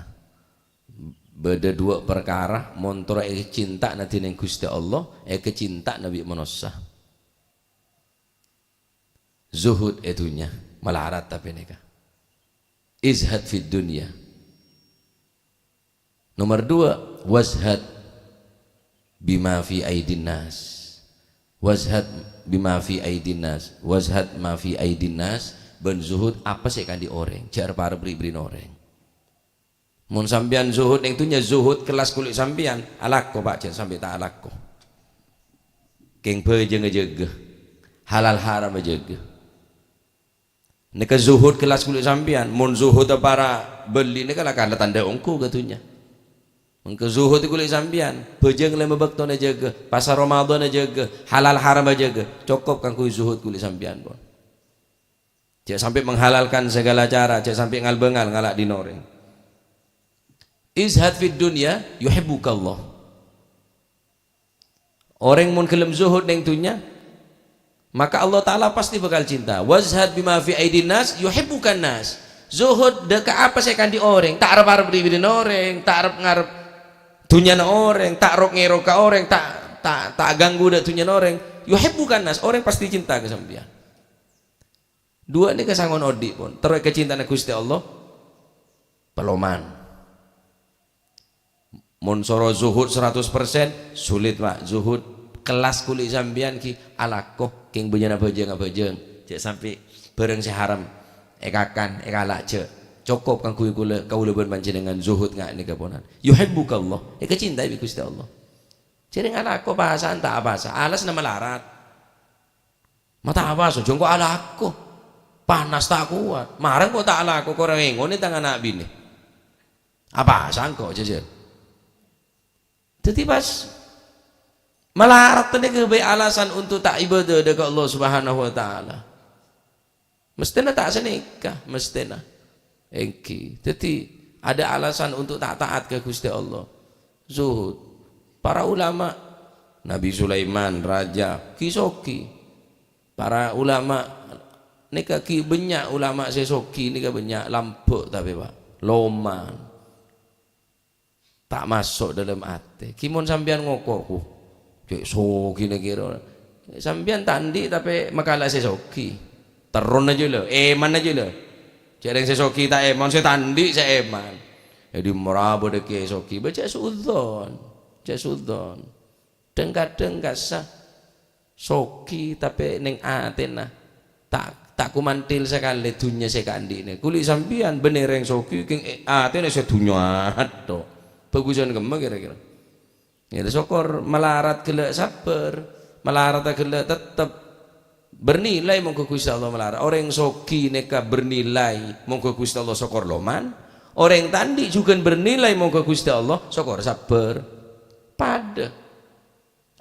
Bâdâ duwâ' parkara mon terro ècinta'na dhinèng Ghustè Allah, èkacinta'na bi' manossa. Zuhud è dhunnya, malarat tapè nèka. Izhad fid dunya. Nomor dua, wazhad bima fi aidin nas. Wazhad bima fi aidin nas. Wazhad ma fi aidin nas. Bân zuhud apa sè èkaandi' orèng. Jhâ' arep-arep ri'-bâri'na orèng. Mon sampèyan zuhud neng dhunnya, zuhud kellas kulâ sampèyan, alako, Pak, jhâ' sampè' ta' alako. Kèng bhâjâng ajâgâ. Halal haram ajâgâ. Nèka zuhud kellas kulâ sampèyan, mon zuhud para bâli nèka la kala tandhâ ongghu ka dhunnya. Mangka zuhud kulâ sampèyan, bhâjâng lèma bâktona jâgâ, pasa Ramadan ajâgâ, halal haram ajâgâ, cokop kaangghuy zuhud kulâ sampèyan, pon. Jhâ' sampè' menghalalkan segala cara, jhâ' sampè' ngal-bângal ngala' dhin orèng. Izhad fid dunya yuhibbukallah. Orèng mon ghellem zuhud neng dhunnya, maka Allah Ta'ala pasti bakal cinta. Wazhad bima fi aidin nas yuhibbukan nas. Zuhud dâ' ka apa sè èkaandi' orèng, ta' arep-arep ri'-bâri'na orèng, ta' arep-ngarep dhunnyana orèng, ta' rok-ngèrok ka orèng, ta', ta', ta' ganggu dâ' dhunnyana orèng. Yuhibbukan nas, orèng pasti cinta ka sampèyan. Duwâ' nèka sangon odi', pon. Terro èkacinta'na Ghustè Allah, peloman. Mon soro zuhud saratos persen, sulit, Pak. Zuhud kellas kulâ sampèyan ghi alako, kèng bânnya'na bhâjâng-abhâjâng. Jhâ' sampè' bârâng sè haram èkakan, èkala', jhâ'. Cokop kaangghuy kulâ, kaulâ bân panjhennengngan zuhud nga' nèka ponan. Yuhibbukallah, èkacintaè bi' Ghustè Allah. Jhârèng alako pasa'an ta' apasa, alasna malarat. Ma' ta' apasa, jhâ' engko' alako. Panas ta' kowat. Marèng engko' ta' alako, korang èngonè tang ana' binè. Apasa engko', jhâjhâl. Dhâddhi pas malarat nèka bhâi alasan untuk ta' ibadah dâ' ka Allah Subhanahu wa Ta'ala. Mesthèna ta' sanèka, mesthèna. Èngghi. Dhâddhi, ada alasan untuk ta' taat ka Ghustè Allah. Zuhud. Para ulama, Nabi Sulaiman, raja, ghi-soghi. Para ulama nèka ghi bânnya', ulama sè soghi nèka bânnya', lambâ' tapè, Pak. Loman. Ta' maso' dâlem atè. Ghi mon sampèyan ngoko, "Wuh, cè' soghina kèra." Sampèyan ta' andi' tapè makala sè soghi. Terrona jâ la, èman jâ la. Jhâ' rèng sè soghi ta' èman, sè ta' andi' sè èman. Dhâddhi mara bâdâ kèyaè soghi, bâ jhâ' su'udzon. Jhâ' su'udzon. Dhâng-kadhâng kassa soghi, tapè neng atèna ta', ta' komantil sakalè dhunnya sè èkaandi'na. Kulâ sampèyan bânnè rèng soghi, kèng è atèna sè dhunnya tok. Bhâghusân kemma kèra-kèra? Ya, sokor malarat ghellâ' sabbhâr, malarat ghellâ' tettep bernilai mongghâ Ghustè Allah malarat. Orèng soghi nèka bernilai mongghâ Ghustè Allah sokor loman. Orèng ta' andi' jhughân bernilai mongghâ Ghustè Allah sokor sabbhâr. Padâ.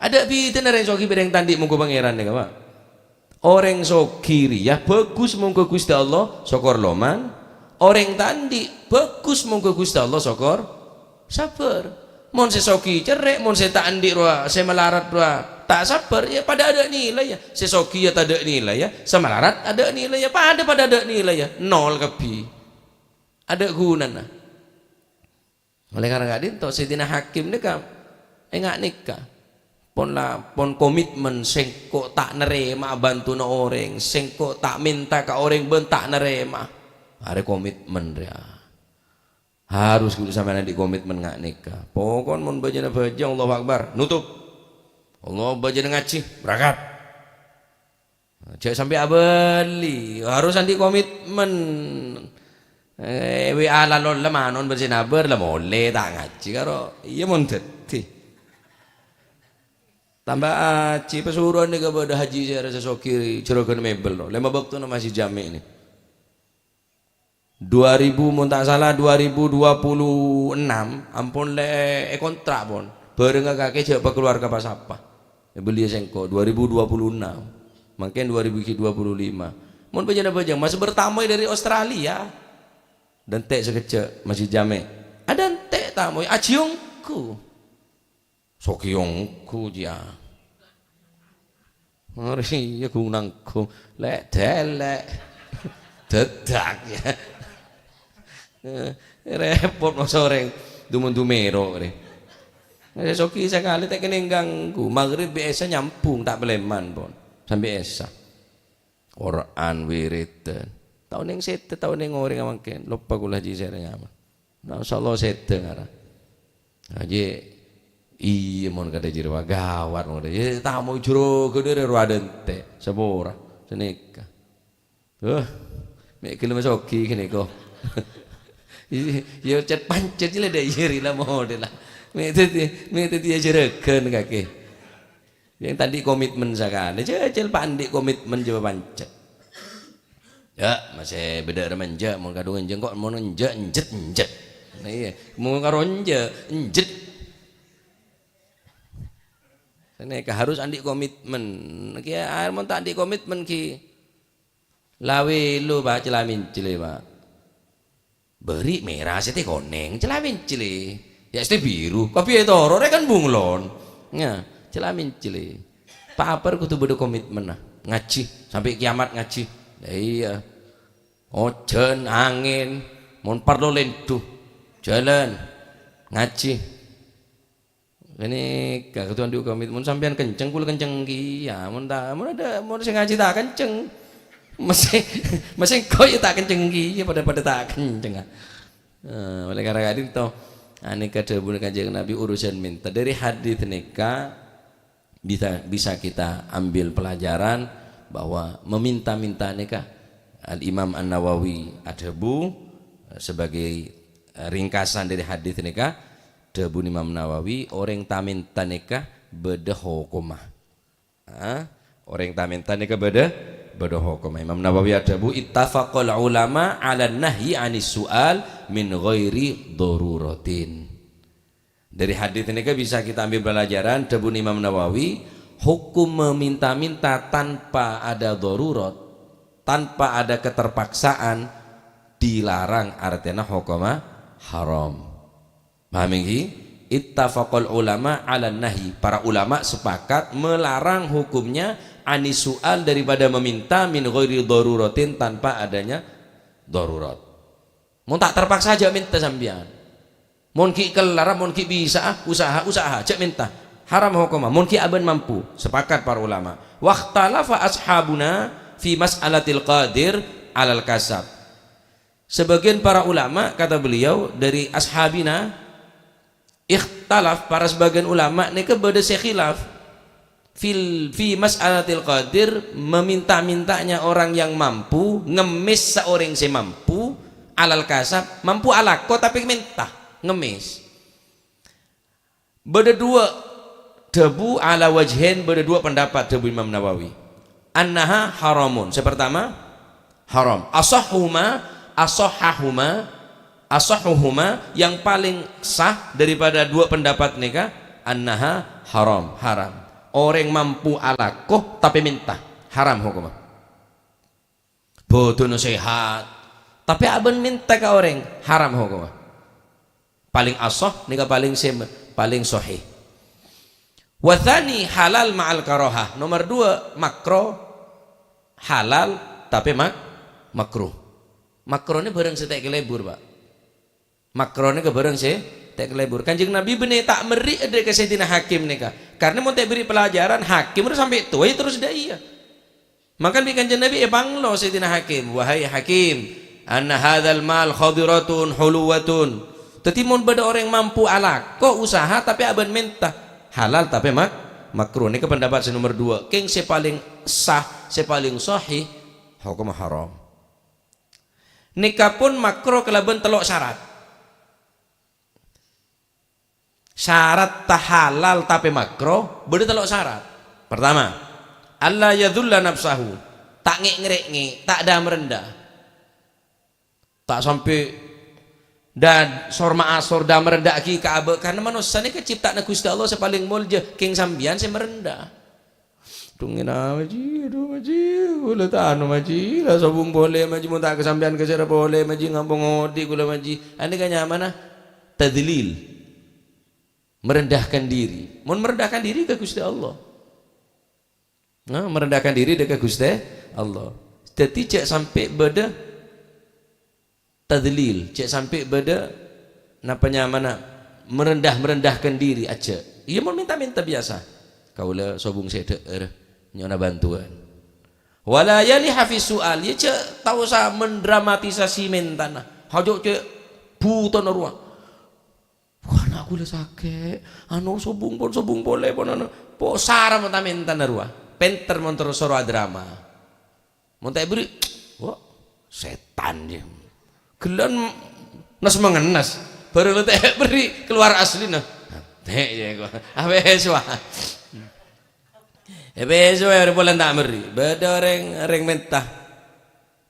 Adâ' bhidhâna rèng soghi bân rèng ta' andi' mongghâ Pangèran nèka, Pak. Orèng soghi rèya bhâghus mongghâ Ghustè Allah, sokor loman. Orèng ta' andi' bhâghus mongghâ Ghustè Allah, sokor sabbhâr. Mon sè soghi cerrè', mon sè ta' andi' rowa, sè malarat rowa ta' sabbhâr, ya padâ adâ' nilaina. Sè soghi ya tadâ' nilaina, sè malarat adâ' nilaina, padâ-padâ adâ' nilaina, nol kabbhi. Adâ' ghunana. Oleh karena ka'dinto, Sayyidina Hakim nèka, enga' nèka. Pon la, pon komitmen, sèngko' ta' narèma bhântona orèng, sèngko' ta' mènta ka orèng bân ta' narèma. Arè komitmen rèya. Harus kudu sampèyan andi' komitmen nga' nèka. Pokon mon bâjâna bhâjâng, Allahu Akbar, nutup. Allah, bâjâna ngajhi, berangkat. Jhâ' sampè' abâli, harus andi' komitmen. Eh, W A la lolla manon bân sè nabâr la molè ta' ngajhi karo. Iyâ mon dhâddhi. Tamba ajhi, pasurowan nèka bâdâ haji sè arassa soghi jhurâghân mebel, no. Lèma bâktona masih jhâmi' nè. Dua ribu, mon ta' sala, dua ribu dua puluh enam, ampon lè èkontrak, pon. Bâreng kakè jhâ' pa-, keluarga pas apa. È bâliyâ sèngko', dua ribu dua puluh enam. Mangkèn dua ribu dua puluh lima. Mon bâjâna bâjâng, masih bertamu dari Australia. Dântè' sakejjhâ', masih jhâmè'. Adântè' tamoy, ajiyâ ongghu. Soghi ongghu, jiyâ. Arè iyâ ghun-nangghung, lè'-dèlè'. Dâdâk, yâ. Eh, rèpot masa orèng du-mondumèro, rè. Eh, soghi sakalè ta' kènè ganggu. Maghrib bi' Isya nyambhung, ta' palèman pon. Sampè' Isya. Qur'an, wiridan. Ta' onèng sèdhâ, ta' onèng orèng mangkèn. Loppa kaulâ jhi sèrèng apa. Nah, insyaallah sèdhâ ngara. Ajhi, iyâ, mon kadhâ' jârèya gawat, mon kadhâ'. Yâ, tamoy jhurâghâ dâri rowa dântè'. Sapora. Sanèka. Wah, mè' ghellem soghi ghânèka. Iyâ, yâ, cet-pancet jâ la dâ' iyâ rila modella. Mè' dhâddhi, mè' dhâddhi jârâghân kakè. Yang tadi komitmen sakalè, jhâjhâl pa' andi' komitmen jhâ' pancet. Yâ, masè bâdâ rèma enjâ', mon kadhung enjâ' kok, mon enjâ', enjet, enjet. Nah, iyâ, mon karo enjâ', enjet. Sanèka harus andi' komitmen. Kèya, mon ta' andi' komitmen, ghi. La wèlo, Pa', cèla-mèncèlè, Pa'. Bâri' mèra, sèttè konèng, cèla-mèncèlè. Yâ, sèttè biru, kabbhi ètoro', rè kan bunglon. Yâ, cèla-mèncèlè. Pa-apa rè kodhu bâdâ komitmenna. Ngajhi, sampè' kèyamat ngajhi. Lâ iyâ. Ojhân, angèn, mon parlo lèndhu. Jhâlân. Ngajhi. Ghânèka, kodhu andi' komitmen. Mon sampèyan kenceng, kaulâ kenceng kèya. Mon ta', mon adâ', mon sè ngajhi ta' kenceng. Masè, masè engko' yâ ta' kenceng kèya, padâ-padâ ta' kenceng. Eh, oleh karena ka'dinto, anèka dhâbuna Kanjeng Nabi urusan mènta. Dâri hadis nèka bisa, bisa kita ambil pelajaran bahwa meminta-minta nèka. Al-Imam An-Nawawi adhâbu, eh, sebagai, eh, ringkasan dâri hadis nèka, dhâbuna Imam Nawawi, orèng ta-mènta nèka bâdâ hokomma. Ha? Orèng ta-mènta nèka bâdâ, bâdâ hokomma. Imam Nawawi adhâbu, "Ittafaqal ulama 'alan nahyi 'anis su'al min ghairi daruratin." Dâri hadis nèka bisa kita ambil pelajaran, dhâbuna Imam Nawawi, hukum meminta-minta tanpa ada darurat, tanpa ada keterpaksaan, dilarang, artèna hokomma haram. Paham ènggi? Ittafaqal ulama 'alan nahyi. Para ulama sepakat melarang hukumnya 'anis su'al, daripada meminta, min ghairi daruratin, tanpa adanya darurat. Mon ta' terpaksa, jhâ' mènta sampèyan. Mon ghi' kellar, mon ghi' bisa'a, usaha, usaha, jhâ' mènta. Haram hokomma, mon ghi' abâ'na mampu. Sepakat para ulama. Wakhtalafa ashabuna fi mas'alatil qadir 'alal kasab. Sebagian para ulama, kata beliau, dari ashabina, ikhtalaf, para sebagian ulama nèka bâdâ sè khilaf. Fil, fi mas'alatil qadir, meminta-mintanya orang yang mampu, ngemmès saorèng sè mampu, 'alal kasab, mampu alako tapè mènta, ngemmès. Bâdâ duwâ' dhâbu, 'ala wajhain, bâdâ duwâ' pendapat, dhâbu Imam Nawawi. Annaha haramun. Sè partama, haram. Ashahhuma, ashahhahuma, ashahhuhuma, yang paling sah daripada duwâ' pendapat nèka, annaha haram, haram. Orèng mampu alako, tapè mènta, haram hokomma. Bhâdhânna sehat, tapè abâ'na mènta ka orèng, haram hokomma. Paling ashah nèka paling sè, paling sahih. Wa tsani halal ma'al karahah. Nomor dua, makro, halal, tapè mak-, makruh. Makro nè bârâng sè ta' kalebur, Pa'. Makro nèka bârâng sè ta' kalebur. Kanjeng Nabi bânnè ta' mèrri' dâ' ka Sayyidina Hakim nèka. Karna mon ta' èbèrri' pelajaran, Hakim rowa sampè' towa, yâ terros dâ' iyâ. Mangkana bi' Kanjeng Nabi èpanglo Sayyidina Hakim, "Wahai Hakim, anna hadzal mal khadiratun huluwatun." Dâddhi, mon bâdâ orèng mampu alako usaha, tapè abâ'na mènta, halal tapè mak-, makruh. Nèka pendapat sè nomor dua. Kèng sè palèng sah, sè palèng sahih, hokomma haram. Nèka pon makruh kalabân tello' syarat. Syarat ta' halal tapè makruh, bâdâ tello' syarat. Pertama, alla yadzulla nafsahu, ta' ngè'-ngrèngè', ta' dâ-marendâ. Ta' sampè' dâ-, sor-ma'asor dâ-, marendhâ'aghi ka abâ', karna manossa nèka cipta'anna Ghustè Allah sè palèng molja, kèng sampèyan sè marendhâ. Dhungèna, Maji, adhu, Maji, kaulâ ta' anu, Maji, la sobung polè, Maji, mon ta' ka sampèyan ka sèra polè, Maji, ngampong odi' kaulâ, Maji. Anèka nyamana tadlil. Merendahkan diri. Mon merendahkan diri ka Ghustè Allah. Nah, merendahkan diri dâ' ka Ghustè Allah. Dhâddhi jhâ' sampè' bâdâ tadlil, jhâ' sampè' bâdâ napa nyamana merendah-merendahkan diri, ajjhâ'. Iyâ, mon mènta-mènta biyasa. Kaulâ sobung sè dhâ'âr, nyo'ona bantuan. Wala yaliha fi su'al, iyâ jhâ' ta' osa mendramatisasi mèntana. Hajâ' cè' bhutona rowa. "Wah, ana' kaulâ sakè', anu, sobung pon, sobung polè pon, anu." Po sara mènta-mèntana rowa. Pènter mon terro soro adrama. Mon ta' èberri', wah, sètan, yâ. Ghellâ' nes-mengennes. Bhârâng la ta' èberri', kalowar aslina. Tè', yâ, kok. Abes, wah. Èbes, wah, polana ta' èberri'. Bâdâ orèng, orèng mènta.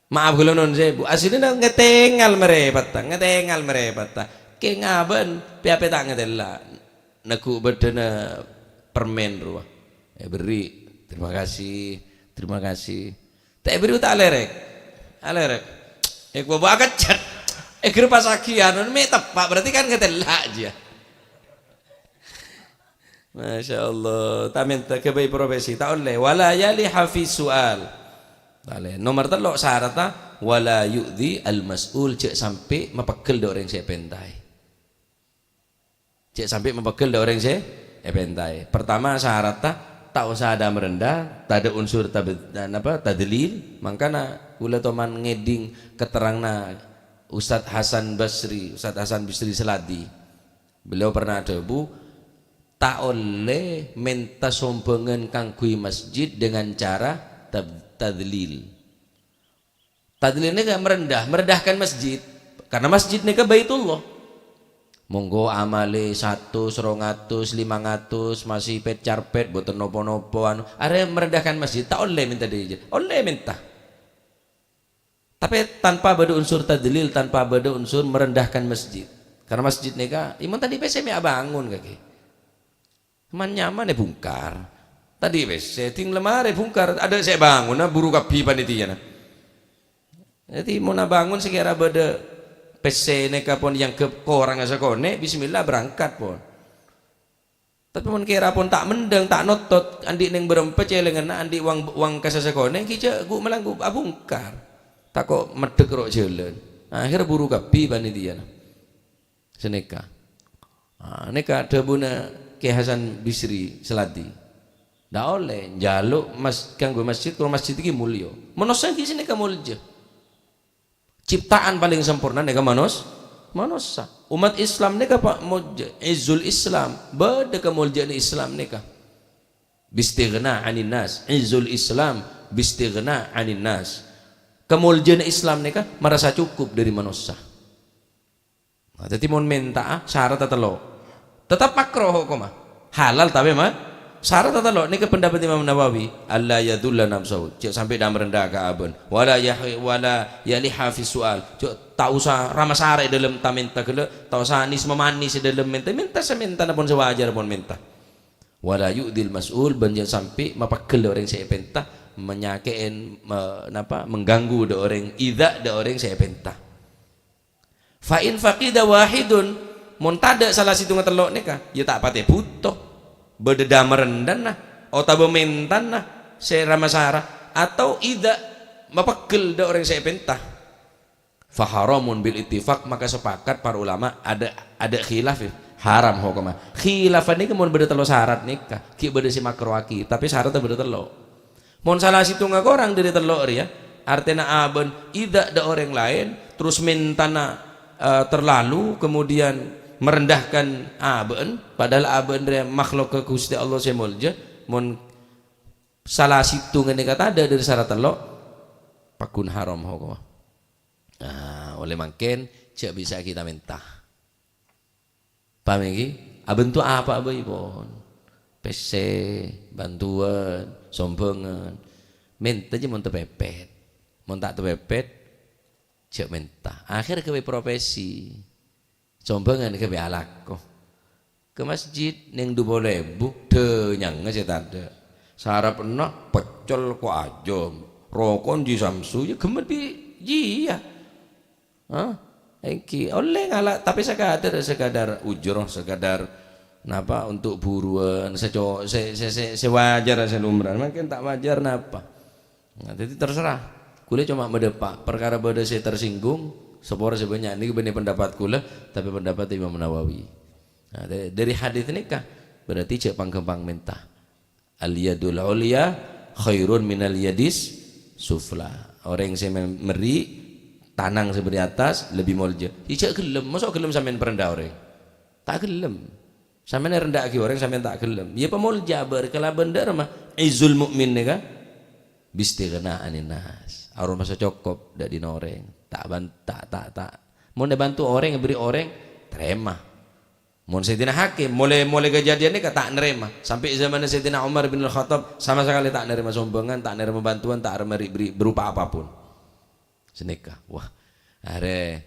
Maaf, kaulâ nu'un sèbu. Aslina ngatèngal marèpatta, ngatèngal marèpatta. Kèng abâ'na pè-apè ta' ngatèla'. Neggu' bâddhâna permen rowa. Èberri'. "Terima kasih, terima kasih." Ta' èberri' ta' alèrèk. Alèrèk. È, bâbâ akejjhât. È, ghâr pas aghiyân, mè' teppa', berarti kan ngatèla' jiyâ. Masya Allah, ta' mènta ghâbây profesi, ta' ollè. Wala yaliha fi su'al. Ta' ollè. Nomer tello' saratta, wala yu'dzi al-mas'ul, jhâ' sampè' mapeggel dâ' orèng sè èpèntaè. Jhâ' sampè' mapeggel dâ' orèng sè èpèntaè. Pertama, saratta ta' osa dâ-marendhâ, tadâ' unsur tab-, napa, tadlil. Mangkana kaulâ toman ngèdhing keteranganna Ustadz Hasan Basri, Ustadz Hasan Basri Seladi. Beliau pernah adhâbu, "Ta' ollè mènta sombhângan kaangghuy masjid dengan cara tab-, tadlil." Tadlil nèka merendah, merendahkan masjid. Karena masjid nèka Baitullah. Monggo amalè satos, rong atos, limang atos, masih pet-carpet, bhunten napa-napa, anu. Arèya merendahkan masjid, ta' ollè mènta dâ' ijin. Ollè mènta. Tapè tanpa bâdâ unsur tadlil, tanpa bâdâ unsur merendahkan masjid. Karena masjid nèka, imam tadi pèssè mè' abângon kakè. Man-nyaman èbhungkar. Tadi pèssè, dhing la marè bhungkar. Adâ' sè bângon, buru kabbhi panitiana. Dhâddhi, mon abângon sakèra bâdâ pèssè nèka pon èangghep korangnga sakonè', bismillah, berangkat pon. Tapè mon kèra pon ta' mendhâng, ta' nottot, andi' neng bârâmpa cèlènganna, andi' wang, wang kassa sakonè', ghi' jhâ' ghu' malang ghu' abhungkar. Tako' meddhek ro' jhâlân. Akhèr buru kabbhi panitiana. Sanèka. Ah, nèka dhâbuna Kè Hasan Bisri Seladi. Ta' ollè, jhâluk mas-, kaangghuy masjid, karo masjid ghi' molja. Manossa ghi' sanèka molja. Ciptaan palèng samporna nèka manos-, manossa. Umat Islam nèka, Pak, molja. Izzul Islam, bâdâ kamolja'anna Islam nèka. Bistighna 'anin nas. Izzul Islam, bistighna 'anin nas. Kamolja'anna Islam nèka marasa cukup dâri manossa. Nah, dhâddhi mon mènta'a, saratta tello'. Tetep makro hokomma. Halal tapè ma-, saratta tello'. Nèka pendapat Imam Nawawi, "Alla yadzulla nafsahu." Jhâ' sampè' dâ-marendhâ ka abâ'na. "Wala yah-, wala yaliha fi su'al." Jhâ' ta' osa ra-masara è dâlem ta-mènta ghellâ', ta' osa nis-mamanis è dâlem mènta. Mènta sè mèntana pon sè wajar pon mènta. "Wala yu'dzil mas'ul," bân jhâ' sampè' mapeggel dâ' orèng sè èpènta, manyakè'è, me-, napa, mengganggu dâ' orèng, idza dâ' orèng sè èpènta. "Fa in faqida wahidun," mon tadâ' sala sèttongnga tello' nèka, ya ta' patè bhuto. Bâdâ dâ-marendhâna otabâ mèntana sè ra-masara, atau idza mapeggel dâ' orèng sè èpènta. "Fa haramun bil ittifaq," maka sepakat para ulama, adâ', adâ' khilaf, ya. Haram hokomma. Khilafan nèka mon bâdâ tello' sarat nèka, ghi' bâdâ sè makroaghi, tapè saratta bâdâ tello'. Mon sala sèttongnga korang dâri tello' rèya, artèna abâ'na idza dâ' orèng laèn, terros mèntana, eh, terlalu, kemudian merendahkan abâ'na, padahal abâ'na rèya makhlukka Ghustè Allah sè molja, mon sala sèttongnga nèka tadâ' dâri sara tello', pagghun haram hokomma. Nah, ollè mangkèn, jhâ' bisa kita mènta. Paham ènggi? Abhânto apa bhâi pon. Pèssè, bhântowan, sombhângan. Mènta jhâ' mon tapèpèt. Mon ta' tapèpèt, Jhâ' mènta. Akhèr ghâbây profesi. Sombhângan ghâbây alako. Ka masjid neng du polo èbu, dhânyangnga sè tadâ'. Sarapenna peccel ko' ajâm, rokon ji samsu, ya ghemmet bi' jiya. Hah? Èngghi, ollè ngala', tapè sakadar, sakadar ujroh, sakadar napa, untuk buruan, sè co-, sè, sè, sè, sè wajar, sè lumrah. Mangkèn ta' wajar napa? Nah, jadi terserah. Kulâ coma madâpa', parkara bâdâ sè tersinggung, sapora sè bânnya' nèka bânnè pendapat kulâ, tapè pendapat Imam Nawawi. Nah, da-, dari hadis nèka, berarti jhâ' pang-ghâmpang mènta. "Al-yadul ulya khairun minal yadis sufla." Orèng sè me-, mèrri', tanang sè mèrri' attas, lebbi molja. Jhâ' ghellem, mosok ghellem sampèyan parènta orèng? Ta' ghellem. Sampèyan èrendhâ'aghi orèng, sampèyan ta' ghellem. Ya pamolja bâr kalabân dâ'remma. Izzul mu'min nèka bistighna anin nas. Aromasa cokop dâ' dina orèng. Ta' ban-, ta', ta', ta'. Mon èbânto orèng, èbèrri' orèng, tarèma. Mon Sayyidina Hakim, molaè, molaè kajhâdhiyân nèka ta' narèma. Sampè' zamanna Sayyidina Umar bin Al-Khattab, sama sakalè ta' narèma sombhângan, ta' narèma bântowan, ta' narèma ri-, bri-, berupa apapun. Sanèka, wah, arè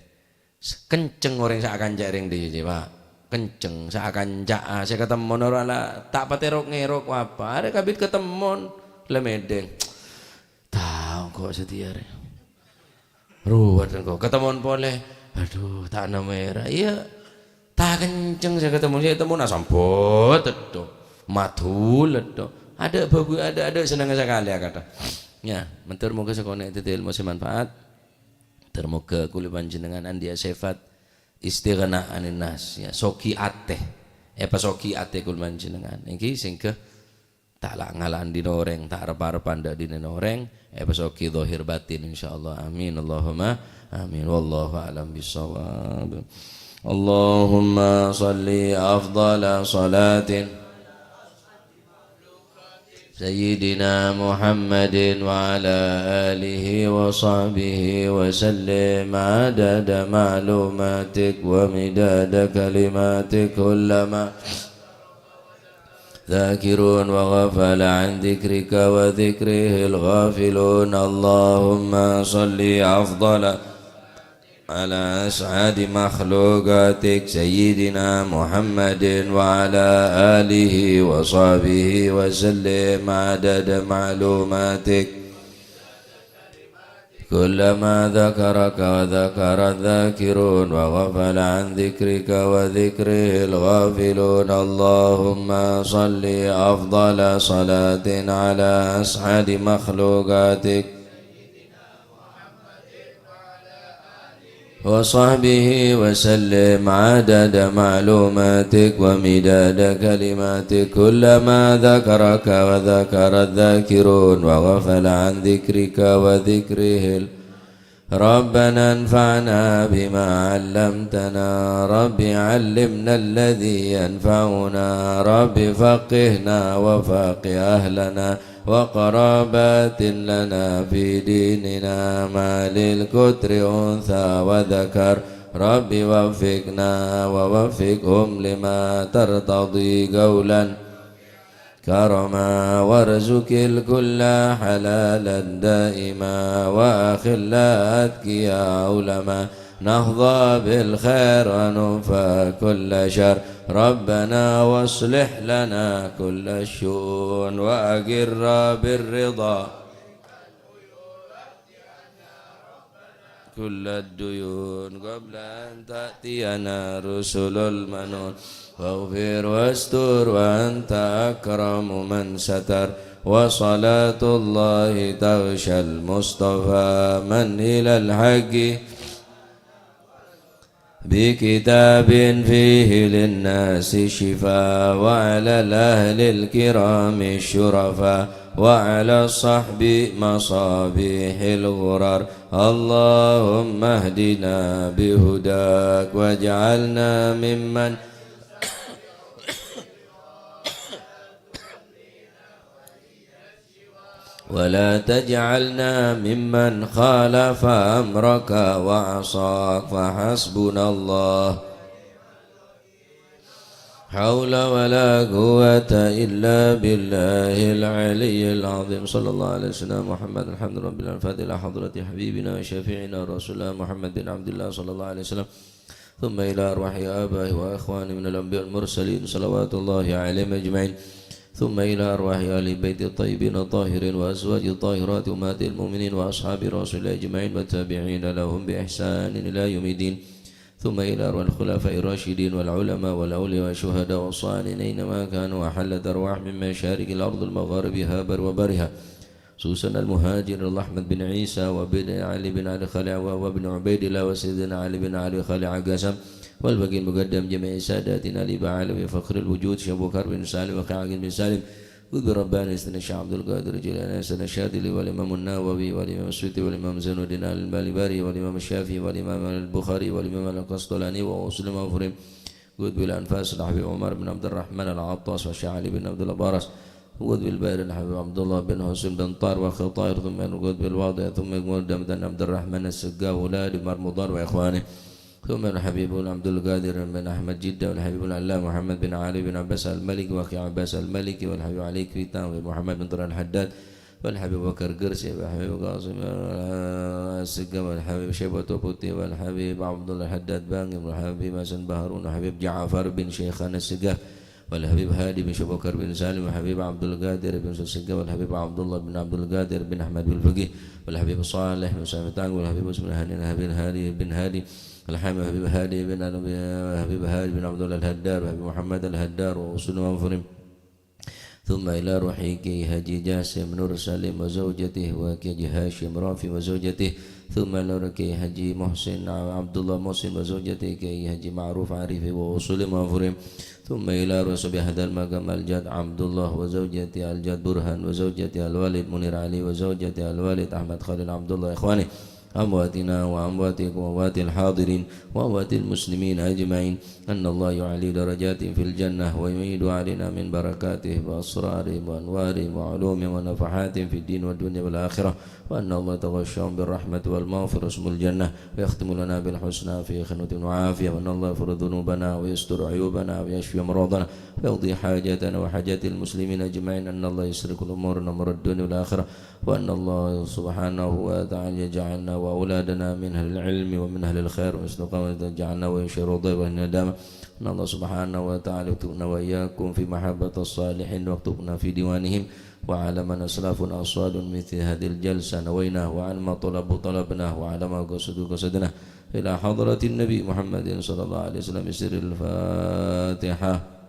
s-, kenceng orèng saakanca rèng dhi, Pak. Kenceng, saakanca'a, sè katemmon ora la ta' patè rok-ngèrok apa. Arè kabit katemmon, la mèdheng. Tao kok satèya rè. Ruwet engko'. Katemmon polè. Aduh, ta' namèra. Iyâ. Ta' kenceng sè katemmon, sè katemmon asambhât tèdhung. Madhul tèdhung. Adâ' bhâghu-, adâ', adâ' sennengnga sakalè akadhâ. Ya, mator moghâ sakonè' dhâddhi èlmo sè manfaat. Mator moghâ kulâ panjhennengngan andi'â sèfat istighna anin nas, ya, soghi atè. Èpasoghi atè kulâ panjhennengngan. Èngghi sèngghâ ta' la-, ngala'an dina orèng, ta' rep-arepan dâ' dinana orèng, èpasoghi dhahir batin, insyaallah. Amin, Allahumma amin. Wallahu a'lam bissawab. Allahumma shalli afdhala shalatin Sayyidina Muhammadin wa ala alihi wa sahbihi wa sallim adada ma'lumatik wa midada kalimatik kullama ذاكرون وغفل عن ذكرك وذكره الغافلون. اللهم صل أفضل على أسعد مخلوقاتك سيدنا محمد وعلى آله وصحبه وسلم عدد معلوماتك. كلما ذكرك وذكر الذاكرون وغفل عن ذكرك وذكره الغافلون. اللهم صل أفضل صلاة على أسعد مخلوقاتك وصحبه وسلم عدد معلوماتك ومداد كلماتك. كلما ذكرك وذكر الذاكرون وغفل عن ذكرك وذكره ال-، ربنا انفعنا بما علمتنا. رب علمنا الذي ينفعنا. رب فقهنا وفقه أهلنا وقرابات لنا في ديننا. ما للقطر أنثى وذكر. رب وفقنا ووفقهم لما ترتضي قولا كرما. وارزق الكل حلالا دائما وأخلاء أتقياء علما. نحظى بالخير وننفى كل شر. ربنا واصلح لنا كل الشؤون وأقر بالرضا كل الديون قبل أن تأتينا رسل المنون. فاغفر واستر وأنت أكرم من ستر. وصلاة الله تغشى المصطفى من إلى الحق بكتاب فيه للناس شفاء، وعلى الأهل الكرام الشرفاء، وعلى الصحب مصابيح الغرر. اللهم اهدنا بهداك واجعلنا ممن ولا تجعلنا ممن خالف أمرك وعصاك، فحسبنا الله. حول ولا قوة إلا بالله العلي العظيم. صلى الله على سيدنا محمد. الحمد لله رب العالمين. الفاتحة إلى حضرة حبيبنا وشفيعنا رسول الله محمد بن عبد الله صلى الله عليه وسلم. ثم إلى أرواح آبائه وإخوانه من الأنبياء والمرسلين صلوات الله عليهم أجمعين. ثم إلى أرواح أهل البيت الطيبين الطاهرين وأزواجه الطاهرات أمهات المؤمنين وأصحاب رسول الله أجمعين والتابعين لهم بإحسان إلى يوم الدين. ثم إلى أرواح الخلفاء الراشدين والعلماء والأولياء والشهداء والصالحين أينما كانوا، وحلت أرواح من مشارق الأرض ومغاربها بر وبرها، خصوصا المهاجر أحمد بن عيسى وبن علي بن علي خليع وابن عبيد الله وسيدنا علي بن علي خليع قاسم، والباقي المقدم جميع ساداتنا الإباء علوي فخر الوجود شيخ بكر بن سالم وخير عقيل بن سالم، قطب رباني سيدنا الشيخ عبد القادر الجيلاني سيدنا الشاذلي والإمام النووي والإمام السيوطي والإمام زين الدين البالباري والإمام الشافعي والإمام البخاري والإمام القسطلاني وغوث المغفورين قطب الأنفاس الحبيب عمر بن عبد الرحمن العطاس والشيخ علي بن عبد الله براس قطب البحرين الحبيب عبد الله بن حسين بن طاهر وأخي طاهر ثم القطب الواضح ثم يقول دمدم عبد الرحمن السقاف وأولاد عمر مضر وإخوانه ثم الحبيب عبد القادر بن أحمد جدة والحبيب العلامة محمد بن علي بن عباس المالكي وأخي عباس المالكي والحبيب علي كويتان ومحمد بن طلال الحداد والحبيب بكر قرسي والحبيب قاسم السقاف والحبيب شيبة بوتي والحبيب عبد الله الحداد بانقم والحبيب حسن بهارون والحبيب جعفر بن شيخان السقاف والحبيب هادي بن شيخ بكر بن سالم والحبيب عبد القادر بن السقاف والحبيب عبد الله بن عبد القادر بن أحمد بن فقيه والحبيب صالح بن سامي تانق والحبيب عثمان هاني الحبيب هادي بن هادي الحبيب هادي بن الحبيب هادي بن عبد الله الهدار والحبيب محمد الهدار وغوث المغفورين. ثم إلى روح كي حاجي جاسم نور سليم وزوجته وكي حاجي هاشم رافي وزوجته. ثم إلى روح كي حاجي محسن عبد الله محسن وزوجته كي حاجي معروف عارف وغوث المغفورين. ثم إلى روح صاحب هذا المقام الجد عبد الله وزوجته الجد برهان وزوجته الوالد منير علي وزوجته الوالد أحمد خليل عبد الله إخوانه أمواتنا وأمواتكم وأموات الحاضرين وأموات المسلمين أجمعين. أن الله يعلي درجاتهم في الجنة ويعيد علينا من بركاتهم وأسرارهم وأنوارهم وعلومهم ونفحاتهم في الدين والدنيا والآخرة. وأن الله يتغشاهم بالرحمة والمغفرة واسم الجنة ويختم لنا بالحسنى في خلوة وعافية. وأن الله يغفر ذنوبنا ويستر عيوبنا ويشفي أمراضنا ويقضي حاجاتنا وحاجات المسلمين أجمعين. أن الله يسر كل أمورنا أمور الدنيا والآخرة. وأن الله سبحانه وتعالى يجعلنا وأولادنا من أهل العلم ومن أهل الخير والاستقامة ويجعلنا وإياكم شر ضيف أهل الندامة. أن الله سبحانه وتعالى يكتبنا وإياكم في محبة الصالحين ويكتبنا في ديوانهم وعلى من أسلافنا أصوات مثل هذه الجلسة نويناه وعلى ما طلبوا طلبناه وعلى ما قصدوا قصدناه إلى حضرة النبي محمد صلى الله عليه وسلم بسر الفاتحة.